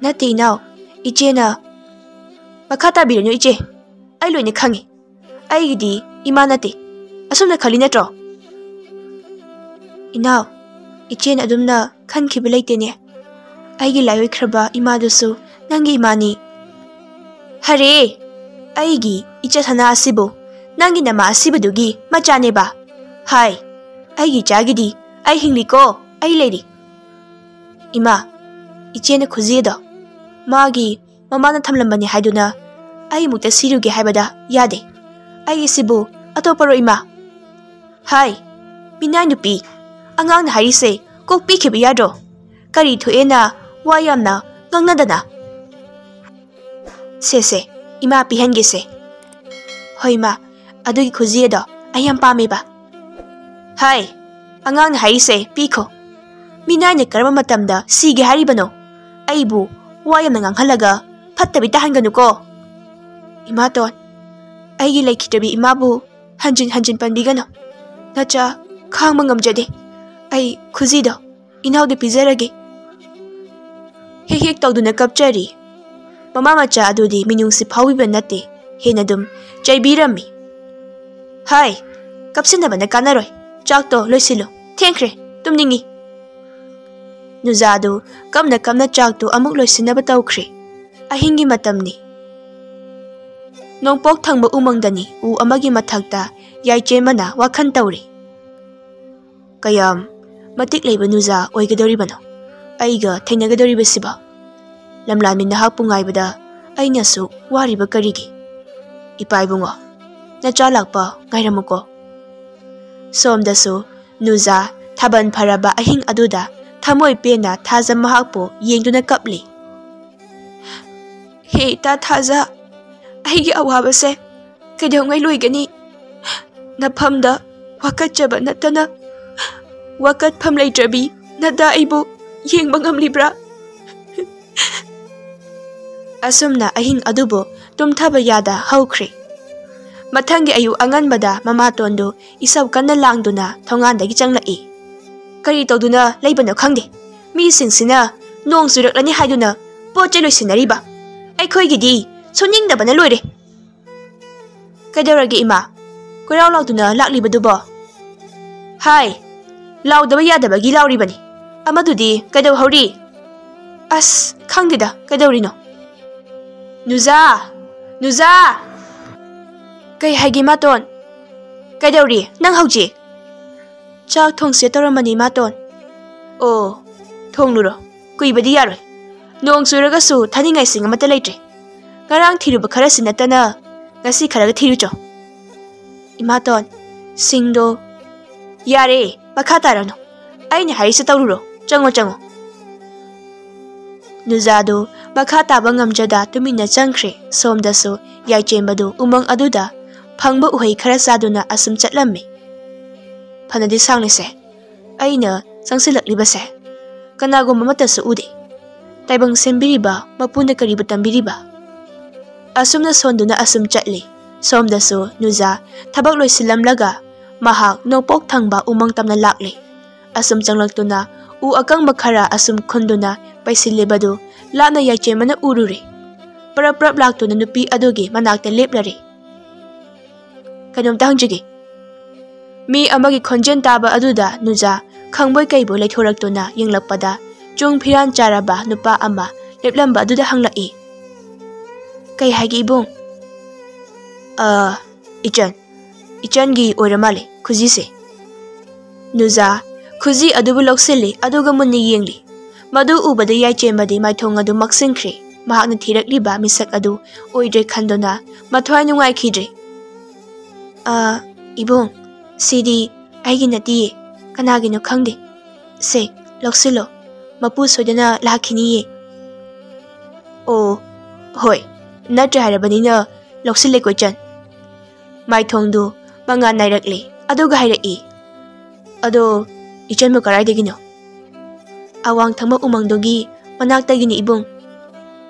"ꯅꯠꯇꯦ ꯏꯅꯥꯎ, ꯏꯆꯦꯅ"꯫ "ꯃꯈꯥ ꯇꯥꯕꯤꯔꯅꯨ ꯏꯆꯦ, ꯑꯩ ꯂꯣꯏꯅ ꯈꯪꯉꯤ꯫ ꯑꯩꯒꯤꯗꯤ ꯏꯃꯥ ꯅꯠꯇꯦ꯫ ꯑꯁꯨꯝꯅ ꯈꯜꯂꯤ ꯅꯠꯇ꯭ꯔꯣ?" "ꯏꯅꯥꯎ, ꯏꯆꯦꯅ ꯑꯗꯨꯝꯅ ꯈꯟꯈꯤꯕ ꯂꯩꯇꯦꯅꯦ꯫ ꯑꯩꯒꯤ ꯂꯥꯏꯑꯣꯏꯈ꯭ꯔꯕ ꯏꯃꯥꯗꯨꯁꯨ ꯅꯪꯒꯤ ꯏꯃꯥꯅꯤ"꯫ "ꯍꯔꯦ, ꯑꯩꯒꯤ ꯏꯆꯥ ꯁꯅꯥ ꯑꯁꯤꯕꯨ ꯅꯪꯒꯤ ꯅꯃꯥ ꯑꯁꯤꯕꯗꯨꯒꯤ ꯃꯆꯥꯅꯦꯕ? ꯍꯥꯏ, ꯑꯩꯒꯤ ꯏꯆꯥꯒꯤꯗꯤ ꯑꯩ ꯍꯤꯡꯂꯤꯀꯣ, ꯑꯩ ꯂꯩꯔꯤ"꯫ "ꯏꯃꯥ, ꯏꯆꯦꯅ ꯈꯨꯖꯤꯗꯣ ꯃꯥꯒꯤ ꯃꯃꯥꯅ ꯊꯝꯂꯝꯕꯅꯤ ꯍꯥꯏꯗꯨꯅ ꯑꯩ ꯑꯃꯨꯛꯇ ꯁꯤꯔꯨꯒꯦ ꯍꯥꯏꯕꯗ ꯌꯥꯗꯦ꯫ ꯑꯩꯒꯤꯁꯤꯕꯨ ꯑꯇꯣꯞꯄꯔꯣ ꯏꯃꯥ?" ꯍꯥꯏ, ꯃꯤꯅꯥꯏ ꯅꯨꯄꯤ, ꯑꯉꯥꯡꯅ ꯍꯥꯏꯔꯤꯁꯦ ꯀꯣꯛ ꯄꯤꯈꯤꯕ ꯌꯥꯗ꯭ꯔꯣ? ꯀꯔꯤ ꯊꯣꯛꯑꯦꯅ ꯋꯥ ꯌꯥꯝꯅ ꯉꯥꯡꯅꯗꯅ? ꯁꯦ, ꯁꯦ, ꯏꯃꯥ ꯄꯤꯍꯟꯒꯦꯁꯦ꯫ ꯍꯣꯏ, ꯏꯃꯥ, ꯑꯗꯨꯒꯤ ꯈꯨꯖꯤ ꯑꯗꯣ ꯑꯩ ꯌꯥꯝ ꯄꯥꯝꯃꯦꯕ꯫ ꯍꯥꯏ, ꯑꯉꯥꯡꯅ ꯍꯥꯏꯔꯤꯁꯦ ꯄꯤꯈꯣ꯫ ꯃꯤꯅꯥꯏꯅ ꯀꯔꯝꯕ ꯃꯇꯝꯗ ꯁꯤꯒꯦ ꯍꯥꯏꯔꯤꯕꯅꯣ? ꯑꯩꯕꯨ ꯋꯥ ꯌꯥꯝꯅ ꯉꯥꯡꯍꯜꯂꯒ ꯐꯠꯇꯕꯤ ꯇꯥꯍꯟꯒꯅꯨꯀꯣ꯫ ꯏꯃꯥꯇꯣꯟ, ꯑꯩꯒꯤ ꯂꯩꯈꯤꯗ꯭ꯔꯕꯤ ꯏꯃꯥꯕꯨ ꯍꯟꯖꯤꯟ ꯍꯟꯖꯤꯟ ꯄꯟꯕꯤꯒꯅꯨ꯫ ꯅꯆꯥ ꯈꯥꯡꯕ ꯉꯝꯖꯗꯦ꯫ ꯑꯩ ꯈꯨꯖꯤꯗꯣ ꯏꯅꯥꯎꯗ ꯄꯤꯖꯔꯒꯦ꯫ ꯍꯦꯛ ꯍꯦꯛ ꯇꯧꯗꯨꯅ ꯀꯞꯆꯔꯤ꯫ ꯃꯃꯥ ꯃꯆꯥ ꯑꯗꯨꯗꯤ ꯃꯤꯅꯨꯡꯁꯤ ꯐꯥꯎꯕꯤꯕ ꯅꯠꯇꯦ, ꯍꯦꯟꯅ ꯑꯗꯨꯝ ꯆꯩꯕꯤꯔꯝꯃꯤ꯫ ꯍꯥꯏ, ꯀꯞꯁꯤꯟꯅꯕꯅ ꯀꯥꯟꯅꯔꯣꯏ꯫ ꯆꯥꯛꯇꯣ ꯂꯣꯏꯁꯤꯜꯂꯨ꯫ ꯊꯦꯡꯈ꯭ꯔꯦ, ꯇꯨꯝꯅꯤꯡꯉꯤ꯫ ꯅꯨꯖꯥꯗꯨ ꯀꯞꯅ ꯀꯞꯅ ꯆꯥꯛꯇꯨ ꯑꯃꯨꯛ ꯂꯣꯏꯁꯤꯟꯅꯕ ꯇꯧꯈ꯭ꯔꯦ꯫ ꯑꯍꯤꯡꯒꯤ ꯃꯇꯝꯅꯤ꯫ ꯅꯣꯡꯄꯣꯛ ꯊꯪꯕ ꯎꯃꯪꯗꯅꯤ ꯎ ꯑꯃꯒꯤ ꯃꯊꯛꯇ ꯌꯥꯏꯆꯦꯟꯕꯅ ꯋꯥꯈꯜ ꯇꯧꯔꯤ꯫ ꯀꯌꯥꯝ ꯃꯇꯤꯛ ꯂꯩꯕ ꯅꯨꯖꯥ ꯑꯣꯏꯒꯗꯧꯔꯤꯕꯅꯣ ꯑꯩꯒ ꯊꯦꯡꯅꯒꯗꯧꯔꯤꯕꯁꯤꯕꯣ? ꯂꯝꯂꯥꯟꯕꯤ ꯅꯍꯥꯛꯄꯨ ꯉꯥꯏꯕꯗ ꯑꯩꯅꯁꯨ ꯋꯥꯔꯤꯕ ꯀꯔꯤꯒꯤ? ꯏꯄꯥ ꯏꯕꯨꯡꯉꯣ, ꯅꯆꯥ ꯂꯥꯛꯄ ꯉꯥꯏꯔꯝꯃꯨꯀꯣ꯫ ꯁꯣꯝꯗꯁꯨ ꯅꯨꯖꯥ ꯊꯥꯕꯜ ꯐꯔꯕ ꯑꯍꯤꯡ ꯑꯗꯨꯗ ꯊꯃꯣꯏ ꯄꯦꯟꯅ ꯊꯥꯖ ꯃꯍꯥꯛꯄꯨ ꯌꯦꯡꯗꯨꯅ ꯀꯞꯂꯤ꯫ ꯍꯦ ꯏꯇꯥ ꯊꯥꯖ, ꯑꯩꯒꯤ ꯑꯋꯥꯕꯁꯦ ꯀꯩꯗꯧꯉꯩ ꯂꯣꯏꯒꯅꯤ? ꯅꯐꯝꯗ ꯋꯥꯀꯠꯆꯕ ꯅꯠꯇꯅ ꯋꯥꯀꯠꯐꯝ ꯂꯩꯇ꯭ꯔꯕꯤ ꯅꯗꯥ ꯑꯩꯕꯨ ꯌꯦꯡꯕ ꯉꯝꯂꯤꯕ꯭ꯔꯥ? ꯑꯁꯨꯝꯅ ꯑꯍꯤꯡ ꯑꯗꯨꯕꯨ ꯇꯨꯝꯊꯕ ꯌꯥꯗ ꯍꯧꯈ꯭ꯔꯦ꯫ ꯃꯊꯪꯒꯤ ꯑꯌꯨꯛ ꯑꯉꯟꯕꯗ ꯃꯃꯥꯇꯣꯟꯗꯨ ꯏꯁꯧ ꯀꯟꯅ ꯂꯥꯡꯗꯨꯅ ꯊꯣꯡꯒꯥꯟꯗꯒꯤ ꯆꯪꯂꯛꯏ꯫ ꯀꯔꯤ ꯇꯧꯗꯨꯅ ꯂꯩꯕꯅꯣ ꯈꯪꯗꯦ꯫ ꯃꯤꯁꯤꯡꯁꯤꯅ ꯅꯣꯡ ꯆꯨꯔꯛꯂꯅꯤ ꯍꯥꯏꯗꯨꯅ ꯄꯣꯠ ꯆꯩ ꯂꯣꯏꯁꯤꯟꯅꯔꯤꯕ꯫ ꯑꯩꯈꯣꯏꯒꯤꯗꯤ ꯁꯨꯅꯤꯡꯗꯕꯅ ꯂꯣꯏꯔꯦ꯫ ꯀꯩꯗꯧꯔꯒꯦ ꯏꯃꯥ? ꯀꯣꯏꯔꯥꯎ ꯂꯥꯎꯗꯨꯅ ꯂꯥꯛꯂꯤꯕꯗꯨꯕꯣ? ꯍꯥꯏ, ꯂꯥꯎꯗꯕ ꯌꯥꯗꯕꯒꯤ ꯂꯥꯎꯔꯤꯕꯅꯤ꯫ ꯑꯃꯗꯨꯗꯤ ꯀꯩꯗꯧꯍꯧꯔꯤ? ꯑꯁ, ꯈꯪꯗꯦꯗ, ꯀꯩꯗꯧꯔꯤꯅꯣ? ꯅꯨꯖꯥ! ꯅꯨꯖꯥ! ꯀꯩ ꯍꯥꯏꯒꯦ, ꯃꯥꯇꯣꯟ? ꯀꯩꯗꯧꯔꯤ ꯅꯪ ꯍꯧꯖꯤꯛ? ꯆꯥꯛ ꯊꯣꯡꯁꯦ ꯇꯧꯔꯝꯕꯅꯤ, ꯃꯥꯇꯣꯟ꯫ ꯑꯣ, ꯊꯣꯡꯂꯨꯔꯣ꯫ ꯀꯨꯏꯕꯗꯤ ꯌꯥꯔꯣꯏ꯫ ꯅꯣꯡ ꯆꯨꯔꯒꯁꯨ ꯊꯥꯅꯤꯡꯉꯥꯏꯁꯤꯡ ꯑꯃꯠꯇ ꯂꯩꯇ꯭ꯔꯦ꯫ ꯉꯔꯥꯡ ꯊꯤꯔꯨꯕ ꯈꯔꯁꯤ ꯅꯠꯇꯅ ꯉꯁꯤ ꯈꯔꯒ ꯊꯤꯔꯨꯆꯣ꯫ ꯏꯃꯥꯇꯣꯟ, ꯁꯤꯡꯗꯣ "ꯌꯥꯔꯦ, ꯃꯈꯥ ꯇꯥꯔꯅꯨ꯫ ꯑꯩꯅ ꯍꯥꯏꯔꯤꯁꯦ ꯇꯧꯔꯨꯔꯣ꯫ ꯆꯪꯉꯣ, ꯆꯪꯉꯣ꯫" ꯅꯨꯖꯥꯗꯨ ꯃꯈꯥ ꯇꯥꯕ ꯉꯝꯖꯗ ꯇꯨꯃꯤꯟꯅ ꯆꯪꯈ꯭ꯔꯦ꯫ ꯁꯣꯝꯗꯁꯨ ꯌꯥꯏꯆꯦꯟꯕꯗꯨ ꯎꯃꯪ ꯑꯗꯨꯗ ꯐꯪꯕ ꯎꯍꯩ ꯈꯔ ꯆꯥꯗꯨꯅ ꯑꯁꯨꯝ ꯆꯠꯂꯝꯃꯤ꯫ ꯐꯅꯗꯤ ꯁꯥꯡꯂꯤꯁꯦ꯫ ꯑꯩꯅ ꯆꯪꯁꯤꯜꯂꯛꯂꯤꯕꯁꯦ ꯀꯅꯥꯒꯨꯝꯕ ꯑꯃꯠꯇꯁꯨ ꯎꯗꯦ꯫ ꯇꯥꯏꯕꯪ ꯁꯦꯝꯕꯤꯔꯤꯕ ꯃꯄꯨꯅ ꯀꯔꯤꯕꯨ ꯇꯝꯕꯤꯔꯤꯕ? ꯑꯁꯨꯝꯅ ꯁꯣꯟꯗꯨꯅ ꯑꯁꯨꯝ ꯆꯠꯂꯤ꯫ ꯁꯣꯝꯗꯁꯨ ꯅꯨꯖꯥ ꯊꯕꯛ ꯂꯣꯏꯁꯤꯜꯂꯝꯂꯒ ꯃꯍꯥꯛ ꯅꯣꯡꯄꯣꯛ ꯊꯪꯕ ꯎꯃꯪ ꯇꯝꯅ ꯂꯥꯛꯂꯤ꯫ ꯑꯁꯨꯝ ꯆꯪꯂꯛꯇꯨꯅ ꯎ ꯑꯀꯪꯕ ꯈꯔ ꯑꯁꯨꯝ ꯈꯨꯟꯗꯨꯅ ꯄꯩꯁꯤꯜꯂꯤꯕꯗꯨ ꯂꯥꯞꯅ ꯌꯥꯏꯆꯦꯟꯕꯅ ꯎꯔꯨꯔꯦ꯫ ꯄꯔꯞ ꯄꯔꯞ ꯂꯥꯛꯇꯨꯅ ꯅꯨꯄꯤ ꯑꯗꯨꯒꯤ ꯃꯅꯥꯛꯇ ꯂꯦꯞꯂꯔꯦ꯫ "ꯀꯩꯅꯣꯝꯇ ꯍꯪꯖꯒꯦ꯫" ꯃꯤ ꯑꯃꯒꯤ ꯈꯣꯟꯖꯦꯜ ꯇꯥꯕ ꯑꯗꯨꯗ ꯅꯨꯖꯥ ꯈꯪꯕꯣꯏ ꯀꯩꯕꯣꯏ ꯂꯩꯊꯣꯔꯛꯇꯨꯅ ꯌꯦꯡꯂꯛꯄꯗ ꯆꯨꯡ ꯐꯤꯔꯥꯟ ꯆꯥꯔꯕ ꯅꯨꯄꯥ ꯑꯃ ꯂꯦꯞꯂꯝꯕ ꯑꯗꯨꯗ ꯍꯪꯂꯛꯏ꯫ "ꯀꯩ ꯍꯥꯏꯒꯦ ꯏꯕꯨꯡ?" "ꯑ, ꯏꯆꯟ, ꯏꯆꯟꯒꯤ ꯑꯣꯏꯔ ꯃꯥꯜꯂꯦ ꯈꯨꯖꯤꯁꯦ꯫" ꯅꯨꯖꯥ ꯈꯨꯖꯤ ꯑꯗꯨꯕꯨ ꯂꯧꯁꯤꯜꯂꯤ, ꯑꯗꯨꯒ ꯃꯨꯟꯅ ꯌꯦꯡꯂꯤ꯫ ꯃꯗꯨ ꯎꯕꯗ ꯌꯥꯏꯆꯦꯟꯕꯗꯤ ꯃꯥꯏꯊꯣꯡ ꯑꯗꯨ ꯃꯛꯁꯤꯟꯈ꯭ꯔꯦ꯫ ꯃꯍꯥꯛꯅ ꯊꯤꯔꯛꯂꯤꯕ ꯃꯤꯁꯛ ꯑꯗꯨ ꯑꯣꯏꯗ꯭ꯔꯦ ꯈꯟꯗꯨꯅ ꯃꯊ꯭ꯋꯥꯏ ꯅꯨꯡꯉꯥꯏꯈꯤꯗ꯭ꯔꯦ꯫ "ꯑ, ꯏꯕꯨꯡ, ꯁꯤꯗꯤ ꯑꯩꯒꯤ ꯅꯠꯇꯤꯌꯦ, ꯀꯅꯥꯒꯤꯅꯣ ꯈꯪꯗꯦ꯫ ꯁꯦ, ꯂꯧꯁꯤꯜꯂꯣ, ꯃꯄꯨ ꯁꯣꯏꯗꯅ ꯂꯥꯛꯈꯤꯅꯤꯌꯦ꯫" "ꯑꯣ, ꯍꯣꯏ, ꯅꯠꯇ꯭ꯔꯦ ꯍꯥꯏꯔꯕꯅꯤꯅ ꯂꯧꯁꯤꯜꯂꯦꯀꯣ ꯏꯆꯟ꯫" ꯃꯥꯏꯊꯣꯡꯗꯨ ꯃꯉꯥꯜ ꯅꯥꯏꯔꯛꯂꯦ, ꯑꯗꯨꯒ ꯍꯥꯏꯔꯛꯏ, "ꯑꯗꯣ ꯏꯆꯟꯕꯨ ꯀꯗꯥꯏꯗꯒꯤꯅꯣ?" "ꯑꯋꯥꯡ ꯊꯪꯕ ꯎꯃꯪꯗꯨꯒꯤ ꯃꯅꯥꯛꯇꯒꯤꯅꯤ ꯏꯕꯨꯡ꯫"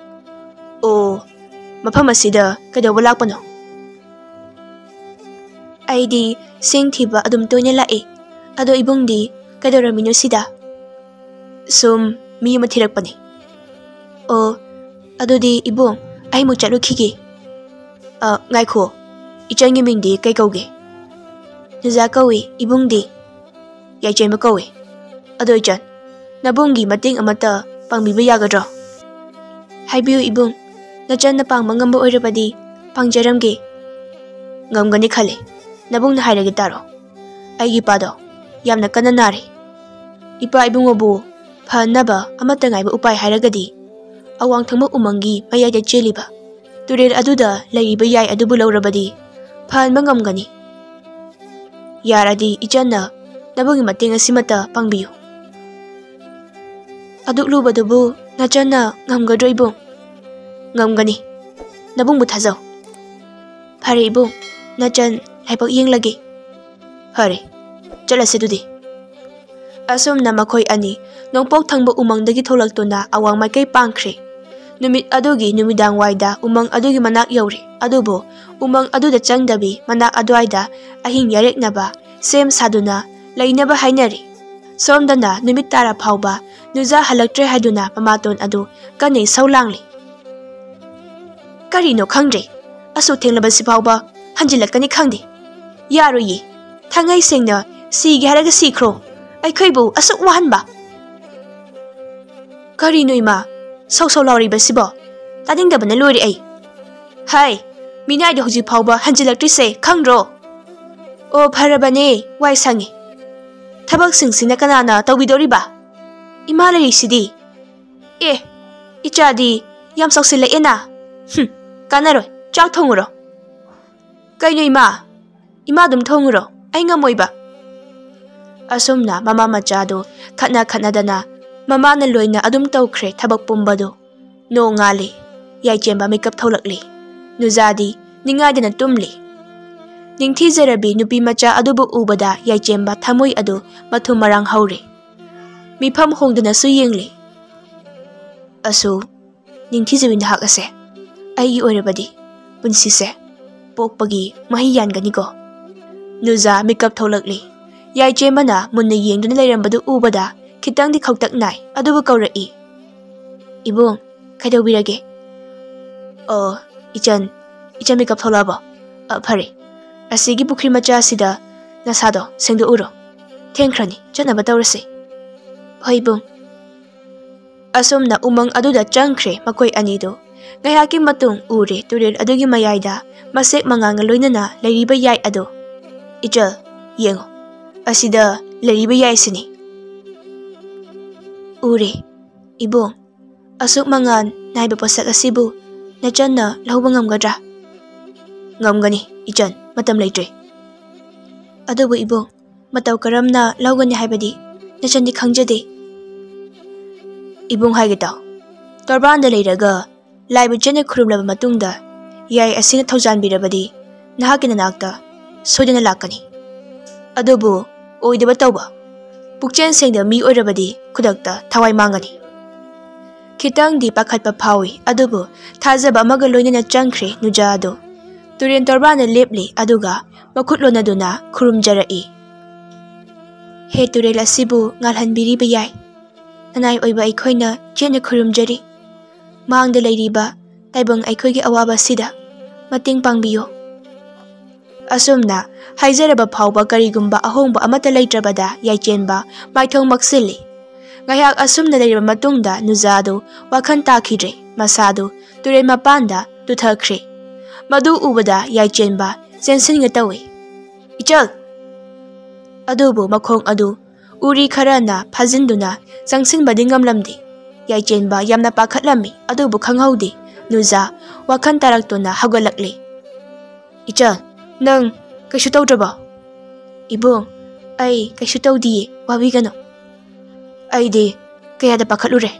"ꯑꯣ, ꯃꯐꯝ ꯑꯁꯤꯗ ꯀꯩꯗꯧꯕ ꯂꯥꯛꯄꯅꯣ?" "ꯑꯩꯗꯤ ꯁꯤꯡ ꯊꯤꯕ ꯑꯗꯨꯝ ꯇꯣꯏꯅ ꯂꯥꯛꯏ꯫ ꯑꯗꯣ ꯏꯕꯨꯡꯗꯤ ꯀꯩꯗꯧꯔꯝꯃꯤꯅꯣ ꯁꯤꯗ?" "ꯁꯨꯝ ꯃꯤ ꯑꯃ ꯊꯤꯔꯛꯄꯅꯤ꯫" "ꯑꯣ, ꯑꯗꯨꯗꯤ ꯏꯕꯨꯡ, ꯑꯩꯃꯨꯛ ꯆꯠꯂꯨꯈꯤꯒꯦ꯫" "ꯑ, ꯉꯥꯏꯈꯣ, ꯏꯆꯟꯒꯤ ꯃꯤꯡꯗꯤ ꯀꯩ ꯀꯧꯒꯦ?" "ꯅꯨꯖꯥ ꯀꯧꯏ, ꯏꯕꯨꯡꯗꯤ?" "ꯌꯥꯏꯆꯦꯟꯕ ꯀꯧꯏ꯫" "ꯑꯗꯣ ꯏꯆꯟ, ꯅꯕꯨꯡꯒꯤ ꯃꯇꯦꯡ ꯑꯃꯠꯇ ꯄꯥꯡꯕꯤꯕ ꯌꯥꯒꯗ꯭ꯔꯣ?" "ꯍꯥꯏꯕꯤꯌꯨ ꯏꯕꯨꯡ, ꯅꯆꯟꯅ ꯄꯥꯡꯕ ꯉꯝꯕ ꯑꯣꯏꯔꯕꯗꯤ ꯄꯥꯡꯖꯔꯝꯒꯦ꯫" "ꯉꯝꯒꯅꯤ ꯈꯜꯂꯤ, ꯅꯕꯨꯡꯅ ꯍꯥꯏꯔꯒꯦ ꯇꯥꯔꯣ꯫ ꯑꯩꯒꯤ ꯏꯄꯥꯗꯣ ꯌꯥꯝꯅ ꯀꯟꯅ ꯅꯥꯔꯦ꯫ ꯏꯄꯥ ꯏꯕꯨꯡꯉꯣꯕꯨ ꯐꯅꯕ ꯑꯃꯠꯇ ꯉꯥꯏꯕ ꯎꯄꯥꯏ ꯍꯥꯏꯔꯒꯗꯤ ꯑꯋꯥꯡ ꯊꯪꯕ ꯎꯃꯪꯒꯤ ꯃꯌꯥꯏꯗ ꯆꯦꯜꯂꯤꯕ ꯇꯨꯔꯦꯜ ꯑꯗꯨꯗ ꯂꯩꯔꯤꯕ ꯌꯥꯏ ꯑꯗꯨꯕꯨ ꯂꯧꯔꯕꯗꯤ ꯐꯍꯟꯕ ꯉꯝꯒꯅꯤ꯫ ꯌꯥꯔꯗꯤ ꯏꯆꯟꯅ ꯅꯕꯨꯡꯒꯤ ꯃꯇꯦꯡ ꯑꯁꯤꯃꯇ ꯄꯥꯡꯕꯤꯌꯨ꯫ ꯑꯗꯨꯛ ꯂꯨꯕꯗꯨꯕꯨ ꯅꯆꯟꯅ ꯉꯝꯒꯗ꯭ꯔꯣ ꯏꯕꯨꯡ? ꯉꯝꯒꯅꯤ꯫ ꯅꯕꯨꯡꯕꯨ ꯊꯥꯖꯧ꯫ ꯐꯔꯦ ꯏꯕꯨꯡ, ꯅꯆꯟ ꯂꯥꯏꯕꯛ ꯌꯦꯡꯂꯒꯦ꯫ ꯐꯔꯦ, ꯆꯠꯂꯁꯤ ꯑꯗꯨꯗꯤ꯫ ꯑꯁꯨꯝꯅ ꯃꯈꯣꯏ ꯑꯅꯤ ꯅꯣꯡꯄꯣꯛ ꯊꯪꯕ ꯎꯃꯪꯗꯒꯤ ꯊꯣꯛꯂꯛꯇꯨꯅ ꯑꯋꯥꯡ ꯃꯥꯏꯀꯩ ꯄꯥꯡꯈ꯭ꯔꯦ꯫ ꯅꯨꯃꯤꯠ ꯑꯗꯨꯒꯤ ꯅꯨꯃꯤꯗꯥꯡ ꯋꯥꯏꯗ ꯎꯃꯪ ꯑꯗꯨꯒꯤ ꯃꯅꯥꯛ ꯌꯧꯔꯦ꯫ ꯑꯗꯨꯕꯨ ꯎꯃꯪ ꯑꯗꯨꯗ ꯆꯪꯗꯕꯤ ꯃꯅꯥꯛ ꯑꯗꯨꯋꯥꯏꯗ ꯑꯍꯤꯡ ꯌꯥꯔꯦꯛꯅꯕ ꯁꯦꯝ ꯁꯥꯗꯨꯅ ꯂꯩꯅꯕ ꯍꯥꯏꯅꯔꯦ꯫ ꯁꯣꯝꯗꯅ ꯅꯨꯃꯤꯠ ꯇꯥꯔ ꯐꯥꯎꯕ ꯅꯨꯖꯥ ꯍꯜꯂꯛꯇ꯭ꯔꯦ ꯍꯥꯏꯗꯨꯅ ꯃꯃꯥꯇꯣꯟ ꯑꯗꯨ ꯀꯟꯅ ꯏꯁꯧ ꯂꯥꯡꯂꯤ꯫ ꯀꯔꯤꯅꯣ ꯈꯪꯗ꯭ꯔꯦ, ꯑꯁꯨꯛ ꯊꯦꯡꯂꯕꯁꯤ ꯐꯥꯎꯕ ꯍꯟꯖꯤꯜꯂꯛꯀꯅꯤ ꯈꯪꯗꯦ꯫ ꯌꯥꯔꯣꯏꯌꯦ, ꯊꯥꯡꯉꯩ ꯁꯦꯡꯅ ꯁꯤꯒꯦ ꯍꯥꯏꯔꯒ ꯁꯤꯈ꯭ꯔꯣ, ꯑꯩꯈꯣꯏꯕꯨ ꯑꯁꯨꯛ ꯋꯥꯍꯟꯕ꯫ ꯀꯔꯤꯅꯣ ꯏꯃꯥ, ꯁꯧ ꯁꯧ ꯂꯥꯎꯔꯤꯕꯁꯤꯕꯣ? ꯇꯥꯅꯤꯡꯗꯕꯅ ꯂꯣꯏꯔꯦ ꯑꯩ꯫ ꯍꯥꯏ, ꯃꯤꯅꯥꯏꯗꯣ ꯍꯧꯖꯤꯛ ꯐꯥꯎꯕ ꯍꯟꯖꯤꯜꯂꯛꯇ꯭ꯔꯤꯁꯦ ꯈꯪꯗ꯭ꯔꯣ? ꯑꯣ, ꯐꯔꯕꯅꯦ, ꯋꯥꯏ ꯁꯪꯉꯦ꯫ ꯊꯕꯛꯁꯤꯡꯁꯤꯅ ꯀꯅꯥꯅ ꯇꯧꯕꯤꯗꯧꯔꯤꯕ? ꯏꯃꯥ ꯂꯩꯔꯤꯁꯤꯗꯤ꯫ ꯑꯦ, ꯏꯆꯥꯗꯤ ꯌꯥꯝ ꯆꯥꯎꯁꯤꯜꯂꯛꯑꯦꯅ꯫ ꯍꯨꯝ, ꯀꯥꯟꯅꯔꯣꯏ, ꯆꯥꯛ ꯊꯣꯡꯉꯨꯔꯣ꯫ ꯀꯩꯅꯣ ꯏꯃꯥ? ꯏꯃꯥ ꯑꯗꯨꯝ ꯊꯣꯡꯉꯨꯔꯣ, ꯑꯩ ꯉꯝꯃꯣꯏꯕ꯫ ꯑꯁꯨꯝꯅ ꯃꯃꯥ ꯃꯆꯥꯗꯨ ꯈꯠꯅ ꯈꯠꯅꯗꯅ ꯃꯃꯥꯅ ꯂꯣꯏꯅ ꯑꯗꯨꯝ ꯇꯧꯈ꯭ꯔꯦ ꯊꯕꯛ ꯄꯨꯝꯕꯗꯨ꯫ ꯅꯣꯡꯉꯥꯜꯂꯤ, ꯌꯥꯏꯆꯦꯝꯕ ꯃꯤꯀꯞ ꯊꯣꯛꯂꯛꯂꯤ꯫ ꯅꯨꯖꯥꯗꯤ ꯅꯤꯡꯉꯥꯏꯗꯅ ꯇꯨꯝꯂꯤ꯫ ꯅꯤꯡꯊꯤꯖꯔꯕꯤ ꯅꯨꯄꯤ ꯃꯆꯥ ꯑꯗꯨꯕꯨ ꯎꯕꯗ ꯌꯥꯏꯆꯦꯝꯕ ꯊꯃꯣꯏ ꯑꯗꯨ ꯃꯊꯨꯝ ꯃꯔꯥꯡ ꯍꯧꯔꯦ꯫ ꯃꯤꯐꯝ ꯍꯣꯡꯗꯅꯁꯨ ꯌꯦꯡꯂꯤ꯫ ꯑꯁꯨ, ꯅꯤꯡꯊꯤꯖꯕꯤ ꯅꯍꯥꯛ ꯑꯁꯦ ꯑꯩꯒꯤ ꯑꯣꯏꯔꯕꯗꯤ ꯄꯨꯟꯁꯤꯁꯦ ꯄꯣꯛꯄꯒꯤ ꯃꯍꯩ ꯌꯥꯟꯒꯅꯤꯀꯣ꯫ ꯅꯨꯖꯥ ꯃꯤꯀꯞ ꯊꯣꯛꯂꯛꯂꯤ꯫ ꯌꯥꯏꯆꯦꯝꯕꯅ ꯃꯨꯟꯅ ꯌꯦꯡꯗꯨꯅ ꯂꯩꯔꯝꯕꯗꯨ ꯎꯕꯗ ꯈꯤꯇꯪꯗꯤ ꯈꯧꯇꯛ ꯅꯥꯏ, ꯑꯗꯨꯕꯨ ꯀꯧꯔꯛꯏ, "ꯏꯕꯨꯡ, ꯀꯩꯗꯧꯕꯤꯔꯒꯦ?" "ꯑꯣ, ꯏꯆꯟ, ꯏꯆꯟ ꯃꯤꯀꯞ ꯊꯣꯛꯂꯛꯑꯕꯣ? ꯑ, ꯐꯔꯦ꯫ ꯑꯁꯤꯒꯤ ꯄꯨꯈ꯭ꯔꯤ ꯃꯆꯥ ꯑꯁꯤꯗ ꯅꯁꯥꯗꯣ ꯁꯦꯡꯗꯣꯛꯎꯔꯣ꯫ ꯊꯦꯡꯈ꯭ꯔꯅꯤ, ꯆꯠꯅꯕ ꯇꯧꯔꯁꯤ꯫" "ꯍꯣꯏ, ꯏꯕꯨꯡ꯫" ꯑꯁꯨꯝꯅ ꯎꯃꯪ ꯑꯗꯨꯗ ꯆꯪꯈ꯭ꯔꯦ ꯃꯈꯣꯏ ꯑꯅꯤꯗꯨ꯫ ꯉꯥꯏꯍꯥꯛꯀꯤ ꯃꯇꯨꯡ ꯎꯔꯦ ꯇꯨꯔꯦꯜ ꯑꯗꯨꯒꯤ ꯃꯌꯥꯏꯗ ꯃꯁꯦꯛ ꯃꯉꯥꯜꯒ ꯂꯣꯏꯅꯅ ꯂꯩꯔꯤꯕ ꯌꯥꯏ ꯑꯗꯨ꯫ "ꯏꯆꯜ, ꯌꯦꯡꯉꯨ, ꯑꯁꯤꯗ ꯂꯩꯔꯤꯕ ꯌꯥꯏꯁꯤꯅꯤ꯫" "ꯎꯔꯦ, ꯏꯕꯨꯡ꯫ ꯑꯁꯨꯛ ꯃꯉꯥꯜ ꯅꯥꯏꯕ ꯄꯣꯠꯁꯛ ꯑꯁꯤꯕꯨ ꯅꯆꯟꯅ ꯂꯧꯕ ꯉꯝꯒꯗ꯭ꯔꯥ?" "ꯉꯝꯒꯅꯤ, ꯏꯆꯟ, ꯃꯇꯝ ꯂꯩꯇ꯭ꯔꯦ꯫" "ꯑꯗꯨꯕꯨ ꯏꯕꯨꯡ, ꯃꯇꯧ ꯀꯔꯝꯅ ꯂꯧꯒꯅꯤ ꯍꯥꯏꯕꯗꯤ ꯅꯆꯟꯗꯤ ꯈꯪꯖꯗꯦ꯫ ꯏꯕꯨꯡ ꯍꯥꯏꯒꯦ ꯇꯥꯎ, ꯇꯣꯔꯕꯥꯟꯗ ꯂꯩꯔꯒ ꯂꯥꯏꯕꯨ ꯆꯦꯠꯅ ꯈꯨꯔꯨꯝꯂꯕ ꯃꯇꯨꯡꯗ ꯌꯥꯏ ꯑꯁꯤꯅ ꯊꯧꯖꯥꯟꯕꯤꯔꯕꯗꯤ ꯅꯍꯥꯛꯀꯤ ꯅꯅꯥꯛꯇ ꯁꯣꯏꯗꯅ ꯂꯥꯛꯀꯅꯤ꯫ ꯑꯗꯨꯕꯨ ꯑꯣꯏꯗꯕ ꯇꯧꯕ, ꯄꯨꯛꯆꯦꯜ ꯁꯦꯡꯗꯕ ꯃꯤ ꯑꯣꯏꯔꯕꯗꯤ ꯈꯨꯗꯛꯇ ꯊꯋꯥꯏ ꯃꯥꯡꯒꯅꯤ꯫ ꯈꯤꯇꯪꯗꯤ ꯄꯥꯈꯠꯄ ꯐꯥꯎꯏ, ꯑꯗꯨꯕꯨ ꯊꯥꯖꯕ ꯑꯃꯒ ꯂꯣꯏꯅꯅ ꯆꯪꯈ꯭ꯔꯦ ꯅꯨꯖꯥ ꯑꯗꯨ꯫ ꯇꯨꯔꯦꯟ ꯇꯣꯔꯕꯥꯟꯗ ꯂꯦꯞꯂꯤ, ꯑꯗꯨꯒ ꯃꯈꯨꯠ ꯂꯣꯟꯅꯗꯨꯅ ꯈꯨꯔꯨꯝꯖꯔꯛꯏ꯫ "ꯍꯦ ꯇꯨꯔꯦꯜ ꯑꯁꯤꯕꯨ ꯉꯥꯜꯍꯟꯕꯤꯔꯤꯕ ꯌꯥꯏ, ꯅꯅꯥꯏ ꯑꯣꯏꯕ ꯑꯩꯈꯣꯏꯅ ꯆꯦꯠꯅ ꯈꯨꯔꯨꯝꯖꯔꯤ꯫ ꯃꯥꯡꯗ ꯂꯩꯔꯤꯕ ꯇꯥꯏꯕꯪ ꯑꯩꯈꯣꯏꯒꯤ ꯑꯋꯥꯕꯁꯤꯗ ꯃꯇꯦꯡ ꯄꯥꯡꯕꯤꯌꯨ"꯫ ꯑꯁꯨꯝꯅ ꯍꯥꯏꯖꯔꯕ ꯐꯥꯎꯕ ꯀꯔꯤꯒꯨꯝꯕ ꯑꯍꯣꯡꯕ ꯑꯃꯠꯇ ꯂꯩꯇ꯭ꯔꯕꯗ ꯌꯥꯏꯆꯦꯟꯕ ꯃꯥꯏꯊꯣꯡ ꯃꯛꯁꯤꯜꯂꯤ꯫ ꯉꯥꯏꯍꯥꯛ ꯑꯁꯨꯝꯅ ꯂꯩꯔꯕ ꯃꯇꯨꯡꯗ ꯅꯨꯖꯥꯗꯨ ꯋꯥꯈꯜ ꯇꯥꯈꯤꯗ꯭ꯔꯦ, ꯃꯁꯥꯗꯨ ꯇꯨꯔꯦꯜ ꯃꯄꯥꯟꯗ ꯇꯨꯊꯈ꯭ꯔꯦ꯫ ꯃꯗꯨ ꯎꯕꯗ ꯌꯥꯏꯆꯦꯟꯕ ꯆꯦꯟꯁꯤꯟꯒꯦ ꯇꯧꯏ꯫ "ꯏꯆꯜ!" ꯑꯗꯨꯕꯨ ꯃꯈꯣꯡ ꯑꯗꯨ ꯎꯔꯤ ꯈꯔꯅ ꯐꯥꯖꯤꯟꯗꯨꯅ ꯆꯪꯁꯤꯟꯕꯗꯤ ꯉꯝꯂꯝꯗꯦ꯫ ꯌꯥꯏꯆꯦꯟꯕ ꯌꯥꯝꯅ ꯄꯥꯈꯠꯂꯝꯃꯤ, ꯑꯗꯨꯕꯨ ꯈꯪꯍꯧꯗꯦ꯫ ꯅꯨꯖꯥ ꯋꯥꯈꯜ ꯇꯥꯔꯛꯇꯨꯅ ꯍꯧꯒꯠꯂꯛꯂꯦ꯫ "ꯏꯆꯜ, ꯅꯪ ꯀꯩꯁꯨ ꯇꯧꯗ꯭ꯔꯕꯣ?" "ꯏꯕꯨꯡ, ꯑꯩ ꯀꯩꯁꯨ ꯇꯧꯗꯤꯌꯦ, ꯋꯥꯕꯤꯒꯅꯨ꯫ ꯑꯩꯗꯤ ꯀꯌꯥꯗ ꯄꯥꯈꯠꯂꯨꯔꯦ꯫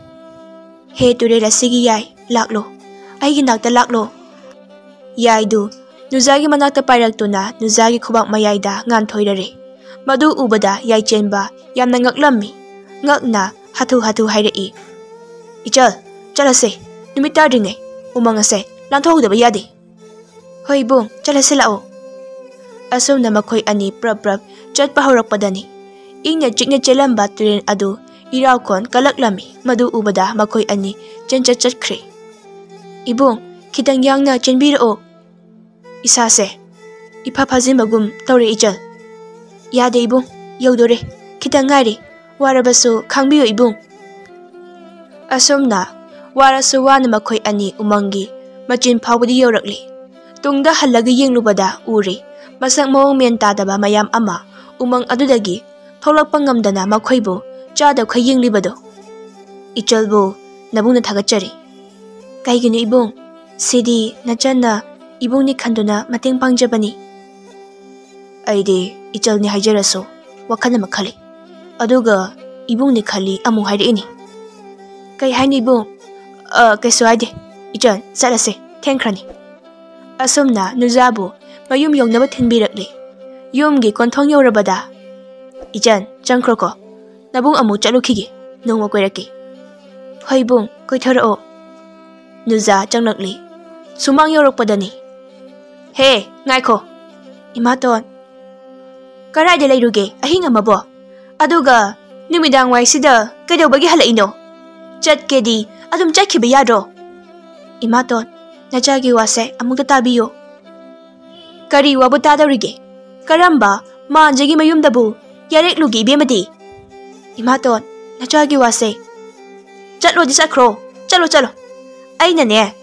ꯍꯦ ꯇꯨꯔꯦꯜ ꯑꯁꯤꯒꯤ ꯌꯥꯏ, ꯂꯥꯛꯂꯣ, ꯑꯩꯒꯤ ꯅꯥꯛꯇ ꯂꯥꯛꯂꯣ"꯫ ꯌꯥꯏꯗꯨ ꯅꯨꯖꯥꯒꯤ ꯃꯅꯥꯛꯇ ꯄꯥꯏꯔꯛꯇꯨꯅ ꯅꯨꯖꯥꯒꯤ ꯈꯨꯕꯥꯛ ꯃꯌꯥꯏꯗ ꯉꯥꯟꯊꯣꯏꯔꯔꯦ꯫ ꯃꯗꯨ ꯎꯕꯗ ꯌꯥꯏꯆꯦꯟꯕ ꯌꯥꯝꯅ ꯉꯛꯂꯝꯃꯤ꯫ ꯉꯛꯅ ꯍꯥꯊꯨ ꯍꯥꯊꯨ ꯍꯥꯏꯔꯛꯏ, "ꯏꯆꯜ, ꯆꯠꯂꯁꯦ, ꯅꯨꯃꯤꯠ ꯇꯥꯗ꯭ꯔꯤꯉꯩ ꯎꯃꯪ ꯑꯁꯦ ꯂꯥꯟꯊꯣꯛꯍꯧꯗꯕ ꯌꯥꯗꯦ"꯫ "ꯍꯣꯏ ꯏꯕꯨꯡ, ꯆꯠꯂꯁꯤ ꯂꯥꯛꯑꯣ"꯫ ꯑꯁꯨꯝꯅ ꯃꯈꯣꯏ ꯑꯅꯤ ꯄ꯭ꯔꯞ ꯄ꯭ꯔꯞ ꯆꯠꯄ ꯍꯧꯔꯛꯄꯗꯅꯤ ꯏꯪꯅ ꯆꯤꯛꯅ ꯆꯦꯜꯂꯝꯕ ꯇꯨꯔꯦꯜ ꯑꯗꯨ ꯏꯔꯥꯎꯈꯣꯟ ꯀꯜꯂꯛꯂꯝꯃꯤ꯫ ꯃꯗꯨ ꯎꯕꯗ ꯃꯈꯣꯏ ꯑꯅꯤ ꯆꯦꯟꯆꯠ ꯆꯠꯈ꯭ꯔꯦ꯫ "ꯏꯕꯨꯡ, ꯈꯤꯇꯪ ꯌꯥꯡꯅ ꯆꯦꯟꯕꯤꯔꯛꯑꯣ꯫ ꯏꯁꯥꯁꯦ ꯏꯐ ꯐꯥꯖꯤꯟꯕꯒꯨꯝ ꯇꯧꯔꯦ ꯏꯆꯜ"꯫ "ꯌꯥꯗꯦ ꯏꯕꯨꯡ, ꯌꯧꯗꯣꯔꯦ, ꯈꯤꯇꯪ ꯉꯥꯏꯔꯦ, ꯋꯥꯔꯕꯁꯨ ꯈꯥꯡꯕꯤꯌꯨ ꯏꯕꯨꯡ"꯫ ꯑꯁꯨꯝꯅ ꯋꯥꯔꯁꯨ ꯋꯥꯅ ꯃꯈꯣꯏ ꯑꯅꯤ ꯎꯃꯪꯒꯤ ꯃꯆꯤꯟ ꯐꯥꯎꯕꯗꯤ ꯌꯧꯔꯛꯂꯤ꯫ ꯇꯨꯡꯗ ꯍꯜꯂꯒ ꯌꯦꯡꯂꯨꯕꯗ ꯎꯔꯦ ꯃꯁꯛ ꯃꯑꯣꯡ ꯃꯦꯟ ꯇꯥꯗꯕ ꯃꯌꯥꯝ ꯑꯃ ꯎꯃꯪ ꯑꯗꯨꯗꯒꯤ ꯊꯣꯛꯂꯛꯄ ꯉꯝꯗꯅ ꯃꯈꯣꯏꯕꯨ ꯆꯥꯗ ꯈꯣꯏ ꯌꯦꯡꯂꯤꯕꯗꯣ꯫ "ꯏꯆꯜꯕꯨ ꯅꯕꯨꯡꯅ ꯊꯥꯒꯠꯆꯔꯤ"꯫ "ꯀꯩꯒꯤꯅꯣ ꯏꯕꯨꯡ? ꯁꯤꯗꯤ ꯅꯆꯟꯅ ꯏꯕꯨꯡꯅꯤ ꯈꯟꯗꯨꯅ ꯃꯇꯦꯡ ꯄꯥꯡꯖꯕꯅꯤ"꯫ "ꯑꯩꯗꯤ ꯏꯆꯜꯅꯤ ꯍꯥꯏꯖꯔꯁꯨ ꯋꯥꯈꯜ ꯑꯃ ꯈꯜꯂꯤ꯫ ꯑꯗꯨꯒ ꯏꯕꯨꯡꯅꯤ ꯈꯜꯂꯤ ꯑꯃꯨꯛ ꯍꯥꯏꯔꯛꯏꯅꯤ꯫ "ꯀꯩ ꯍꯥꯏꯅꯤ ꯏꯕꯨꯡ?" "ꯑ, ꯀꯩꯁꯨ ꯍꯥꯏꯗꯦ꯫ ꯏꯆꯟ, ꯆꯠꯂꯁꯦ, ꯊꯦꯡꯈ꯭ꯔꯅꯤ꯫" ꯑꯁꯨꯝꯅ ꯅꯨꯖꯥꯕꯨ ꯃꯌꯨꯝ ꯌꯧꯅꯕ ꯊꯤꯟꯕꯤꯔꯛꯂꯤ꯫ ꯌꯨꯝꯒꯤ ꯀꯣꯟꯊꯣꯡ ꯌꯧꯔꯕꯗ, "ꯏꯆꯟ, ꯆꯪꯈ꯭ꯔꯣꯀꯣ꯫ ꯅꯕꯨꯡ ꯑꯃꯨꯛ ꯆꯠꯂꯨꯈꯤꯒꯦ꯫ ꯅꯣꯡꯃ ꯀꯣꯏꯔꯛꯀꯦ꯫" "ꯍꯣꯏ ꯏꯕꯨꯡ, ꯀꯣꯏꯊꯣꯔꯛꯑꯣ꯫" ꯅꯨꯖꯥ ꯆꯪꯂꯛꯂꯤ꯫ ꯁꯨꯃꯥꯡ ꯌꯧꯔꯛꯄꯗꯅꯤ꯫ "ꯍꯦ, ꯉꯥꯏꯈꯣ꯫" "ꯏꯃꯥꯇꯣꯟ꯫" "ꯀꯗꯥꯏꯗ ꯂꯩꯔꯨꯒꯦ ꯑꯍꯤꯡ ꯑꯃꯕꯣ? ꯑꯗꯨꯒ ꯅꯨꯃꯤꯗꯥꯡ ꯋꯥꯏꯁꯤꯗ ꯀꯩꯗꯧꯕꯒꯤ ꯍꯜꯂꯛꯏꯅꯣ? ꯆꯠꯀꯦꯗꯤ ꯑꯗꯨꯝ ꯆꯠꯈꯤꯕ ꯌꯥꯗ꯭ꯔꯣ?" "ꯏꯃꯥꯇꯣꯟ, ꯅꯆꯥꯒꯤ ꯋꯥꯁꯦ ꯑꯃꯨꯛꯇ ꯇꯥꯕꯤꯌꯨ꯫" "ꯀꯔꯤ ꯋꯥꯕꯨ ꯇꯥꯗꯧꯔꯤꯒꯦ? ꯀꯔꯝꯕ ꯃꯥꯟꯖꯒꯤ ꯃꯌꯨꯝꯗꯕꯨ ꯌꯥꯔꯦꯛꯂꯨꯒꯦ ꯏꯕꯦꯝꯃꯗꯤ?" "ꯏꯃꯥꯇꯣꯟ, ꯅꯆꯥꯒꯤ ꯋꯥꯁꯦ꯫" "ꯆꯠꯂꯣꯗꯤ ꯆꯠꯈ꯭ꯔꯣ, ꯆꯠꯂꯣ, ꯆꯠꯂꯣ꯫ ꯑꯩꯅꯅꯦ,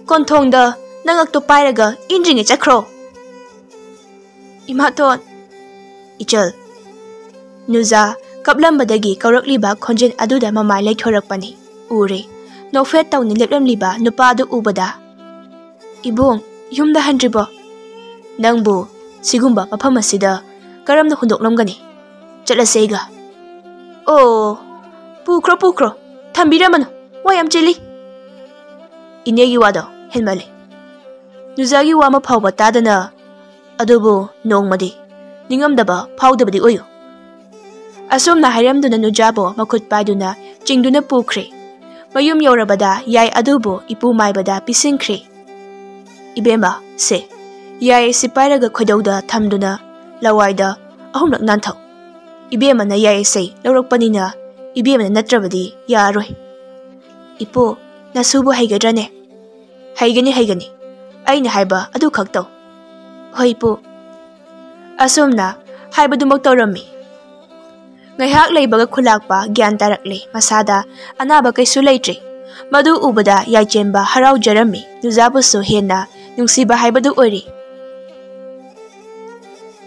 ꯀꯣꯟꯊꯣꯡꯗ ꯅꯉꯛꯇꯣ ꯄꯥꯏꯔꯒ ꯏꯟꯗ꯭ꯔꯤꯉꯩ ꯆꯠꯈ꯭ꯔꯣ꯫" "ꯏꯃꯥꯇꯣꯟ꯫" "ꯏꯆꯜ꯫" ꯅꯨꯖꯥ ꯀꯞꯂꯝꯕꯗꯒꯤ ꯀꯧꯔꯛꯂꯤꯕ ꯈꯣꯟꯖꯦꯜ ꯑꯗꯨꯗ ꯃꯃꯥꯏ ꯂꯩꯊꯣꯔꯛꯄꯅꯤ꯫ ꯎꯔꯦ, ꯅꯣꯛꯐꯦꯠ ꯇꯧꯅ ꯂꯦꯞꯂꯝꯂꯤꯕ ꯅꯨꯄꯥ ꯑꯗꯨ ꯎꯕꯗ꯫ "ꯏꯕꯨꯡ, ꯌꯨꯝꯗ ꯍꯟꯗ꯭ꯔꯤꯕꯣ? ꯅꯪꯕꯨ ꯁꯤꯒꯨꯝꯕ ꯃꯐꯝ ꯑꯁꯤꯗ ꯀꯔꯝꯅ ꯍꯨꯟꯗꯣꯛꯂꯝꯒꯅꯤ? ꯆꯠꯂꯁꯦ ꯑꯩꯒ꯫" "ꯑꯣ, ꯄꯨꯈ꯭ꯔꯣ, ꯄꯨꯈ꯭ꯔꯣ, ꯊꯝꯕꯤꯔꯝꯃꯅꯨ, ꯋꯥ ꯌꯥꯝ ꯆꯤꯜꯂꯤ꯫" "ꯏꯅꯦꯒꯤ ꯋꯥꯗꯣ ꯍꯦꯟꯃꯜꯂꯤ꯫ ꯅꯨꯖꯥꯒꯤ ꯋꯥ ꯑꯃ ꯐꯥꯎꯕ ꯇꯥꯗꯅ, ꯑꯗꯨꯕꯨ ꯅꯣꯡꯃꯗꯤ ꯅꯤꯡꯉꯝꯗꯕ ꯐꯥꯎꯗꯕꯗꯤ ꯑꯣꯏꯌꯨ꯫" ꯑꯁꯨꯝꯅ ꯍꯥꯏꯔꯝꯗꯨꯅ ꯅꯨꯖꯥꯕꯨ ꯃꯈꯨꯠ ꯄꯥꯏꯗꯨꯅ ꯆꯤꯡꯗꯨꯅ ꯄꯨꯈ꯭ꯔꯦ꯫ ꯃꯌꯨꯝ ꯌꯧꯔꯕꯗ ꯌꯥꯏ ꯑꯗꯨꯕꯨ ꯏꯄꯨ ꯃꯥꯏꯕꯗ ꯄꯤꯁꯤꯟꯈ꯭ꯔꯦ꯫ "ꯏꯕꯦꯝꯃ, ꯁꯦ, ꯌꯥꯏ ꯑꯁꯤ ꯄꯥꯏꯔꯒ ꯈꯣꯏꯗꯧꯗ ꯊꯝꯗꯨꯅ ꯂꯋꯥꯏꯗ ꯑꯍꯨꯝꯂꯛ ꯅꯥꯟꯊꯧ꯫ ꯏꯕꯦꯝꯃꯅ ꯌꯥꯏ ꯑꯁꯤ ꯂꯧꯔꯛꯄꯅꯤꯅ ꯏꯕꯦꯝꯃꯅ ꯅꯠꯇ꯭ꯔꯕꯗꯤ ꯌꯥꯔꯣꯏ꯫" "ꯏꯄꯨ, ꯅꯁꯨꯕꯨ ꯍꯩꯒꯗ꯭ꯔꯅꯦ?" "ꯍꯩꯒꯅꯤ, ꯍꯩꯒꯅꯤ꯫ ꯑꯩꯅ ꯍꯥꯏꯕ ꯑꯗꯨꯈꯛ ꯇꯧ꯫" "ꯍꯣꯏ, ꯏꯄꯨ꯫" ꯑꯁꯨꯝꯅ ꯍꯥꯏꯕꯗꯨꯃꯛ ꯇꯧꯔꯝꯃꯤ꯫ ꯉꯥꯏꯍꯥꯛ ꯂꯩꯕꯒ ꯈꯨꯂꯥꯛꯄ ꯒ꯭ꯌꯥꯟ ꯇꯥꯔꯛꯂꯦ꯫ ꯃꯁꯥꯗ ꯑꯅꯥꯕ ꯀꯩꯁꯨ ꯂꯩꯇ꯭ꯔꯦ꯫ ꯃꯗꯨ ꯎꯕꯗ ꯌꯥꯏꯆꯦꯟꯕ ꯍꯔꯥꯎꯖꯔꯝꯃꯤ꯫ ꯅꯨꯖꯥꯕꯨꯁꯨ ꯍꯦꯟꯅ ꯅꯨꯡꯁꯤꯕ ꯍꯥꯏꯕꯗꯨ ꯑꯣꯏꯔꯦ꯫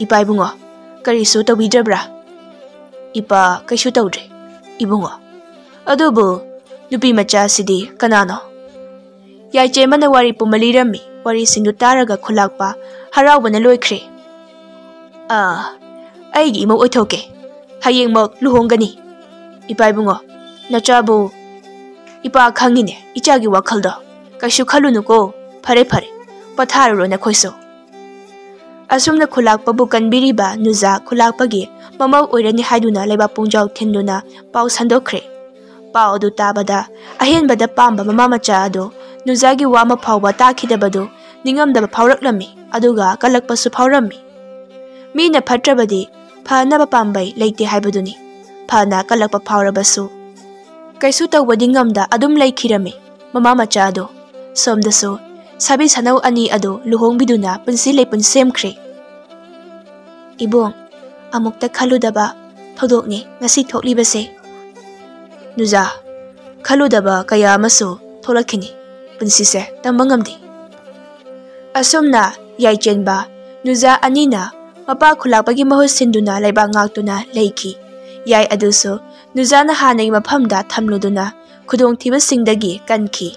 "ꯏꯄꯥ ꯏꯕꯨꯡꯉꯣ, ꯀꯔꯤꯁꯨ ꯇꯧꯕꯤꯗ꯭ꯔꯕ꯭ꯔꯥ?" "ꯏꯄꯥ, ꯀꯩꯁꯨ ꯇꯧꯗ꯭ꯔꯦ, ꯏꯕꯨꯡꯉꯣ꯫ ꯑꯗꯨꯕꯨ ꯅꯨꯄꯤ ꯃꯆꯥꯁꯤꯗꯤ ꯀꯅꯥꯅꯣ?" ꯌꯥꯏꯆꯦꯟꯕꯅ ꯋꯥꯔꯤ ꯄꯨꯝꯕ ꯂꯤꯔꯝꯃꯤ꯫ ꯋꯥꯔꯤꯁꯤꯡꯗꯨ ꯇꯥꯔꯒ ꯈꯨꯂꯥꯛꯄ ꯍꯔꯥꯎꯕꯅ ꯂꯣꯏꯈ꯭ꯔꯦ꯫ "ꯑꯥ, ꯑꯩꯒꯤ ꯏꯃꯧ ꯑꯣꯏꯊꯣꯛꯀꯦ꯫ ꯍꯌꯦꯡꯃꯛ ꯂꯨꯍꯣꯡꯒꯅꯤ꯫ ꯏꯄꯥ ꯏꯕꯨꯡꯉꯣ, ꯅꯆꯥꯕꯨ ꯏꯄꯥ ꯈꯪꯉꯤꯅꯦ ꯏꯆꯥꯒꯤ ꯋꯥꯈꯜꯗꯣ꯫ ꯀꯩꯁꯨ ꯈꯜꯂꯨꯅꯨꯀꯣ꯫ ꯐꯔꯦ ꯐꯔꯦ, ꯄꯣꯊꯥꯔꯨꯔꯣ ꯅꯈꯣꯏꯁꯨ꯫ ꯑꯁꯨꯝꯅ ꯈꯨꯂꯥꯛꯄꯕꯨ ꯀꯟꯕꯤꯔꯤꯕ ꯅꯨꯖꯥ ꯈꯨꯂꯥꯛꯄꯒꯤ ꯃꯃꯧ ꯑꯣꯏꯔꯅꯤ ꯍꯥꯏꯗꯨꯅ ꯂꯩꯕꯥꯛ ꯄꯨꯡꯖꯥꯎ ꯊꯤꯟꯗꯨꯅ ꯄꯥꯎ ꯁꯟꯗꯣꯛꯈ꯭ꯔꯦ꯫ ꯄꯥꯎ ꯑꯗꯨ ꯇꯥꯕꯗ ꯑꯍꯦꯟꯕꯗ ꯄꯥꯝꯕ ꯃꯃꯥ ꯃꯆꯥ ꯑꯗꯨ ꯅꯨꯖꯥꯒꯤ ꯋꯥ ꯑꯃ ꯐꯥꯎꯕ ꯇꯥꯈꯤꯗꯕꯗꯨ ꯅꯤꯡꯉꯝꯗꯕ ꯐꯥꯎꯔꯛꯂꯝꯃꯤ, ꯑꯗꯨꯒ ꯀꯜꯂꯛꯄꯁꯨ ꯐꯥꯎꯔꯝꯃꯤ꯫ ꯃꯤꯅ ꯐꯠꯇ꯭ꯔꯕꯗꯤ ꯐꯅꯕ ꯄꯥꯝꯕꯩ ꯂꯩꯇꯦ ꯍꯥꯏꯕꯗꯨꯅꯤ꯫ ꯐꯅ ꯀꯜꯂꯛꯄ ꯐꯥꯎꯔꯕꯁꯨ ꯀꯩꯁꯨ ꯇꯧꯕꯗꯤ ꯉꯝꯗ ꯑꯗꯨꯝ ꯂꯩꯈꯤꯔꯝꯃꯤ ꯃꯃꯥ ꯃꯆꯥ ꯑꯗꯨ꯫ ꯁꯣꯝꯗꯁꯨ ꯁꯥꯕꯤ ꯁꯥꯅꯧ ꯑꯅꯤ ꯑꯗꯨ ꯂꯨꯍꯣꯡꯕꯤꯗꯨꯅ ꯄꯨꯟꯁꯤ ꯂꯩꯄꯨꯟ ꯁꯦꯝꯈ꯭ꯔꯦ꯫ ꯏꯕꯨꯡ, ꯑꯃꯨꯛꯇ ꯈꯜꯂꯨꯗꯕ ꯊꯧꯗꯣꯛꯅꯤ ꯉꯁꯤ ꯊꯣꯛꯂꯤꯕꯁꯦ꯫ ꯅꯨꯖꯥ, ꯈꯜꯂꯨꯗꯕ ꯀꯌꯥ ꯑꯃꯁꯨ ꯊꯣꯛꯂꯛꯈꯤꯅꯤ꯫ ꯄꯨꯟꯁꯤꯁꯦ ꯇꯝꯕ ꯉꯝꯗꯦ꯫ ꯑꯁꯨꯝꯅ ꯌꯥꯏꯆꯦꯟꯕ ꯅꯨꯖꯥ ꯑꯅꯤꯅ ꯃꯄꯥ ꯈꯨꯂꯥꯛꯄꯒꯤ ꯃꯍꯨꯠ ꯁꯤꯟꯗꯨꯅ ꯂꯩꯕꯥꯛ ꯉꯥꯛꯇꯨꯅ ꯂꯩꯈꯤ꯫ ꯌꯥꯏ ꯑꯗꯨꯁꯨ ꯅꯨꯖꯥꯅ ꯍꯥꯟꯅꯒꯤ ꯃꯐꯝꯗ ꯊꯝꯂꯨꯗꯨꯅ ꯈꯨꯗꯣꯡꯊꯤꯕꯁꯤꯡꯗꯒꯤ ꯀꯟꯈꯤ꯫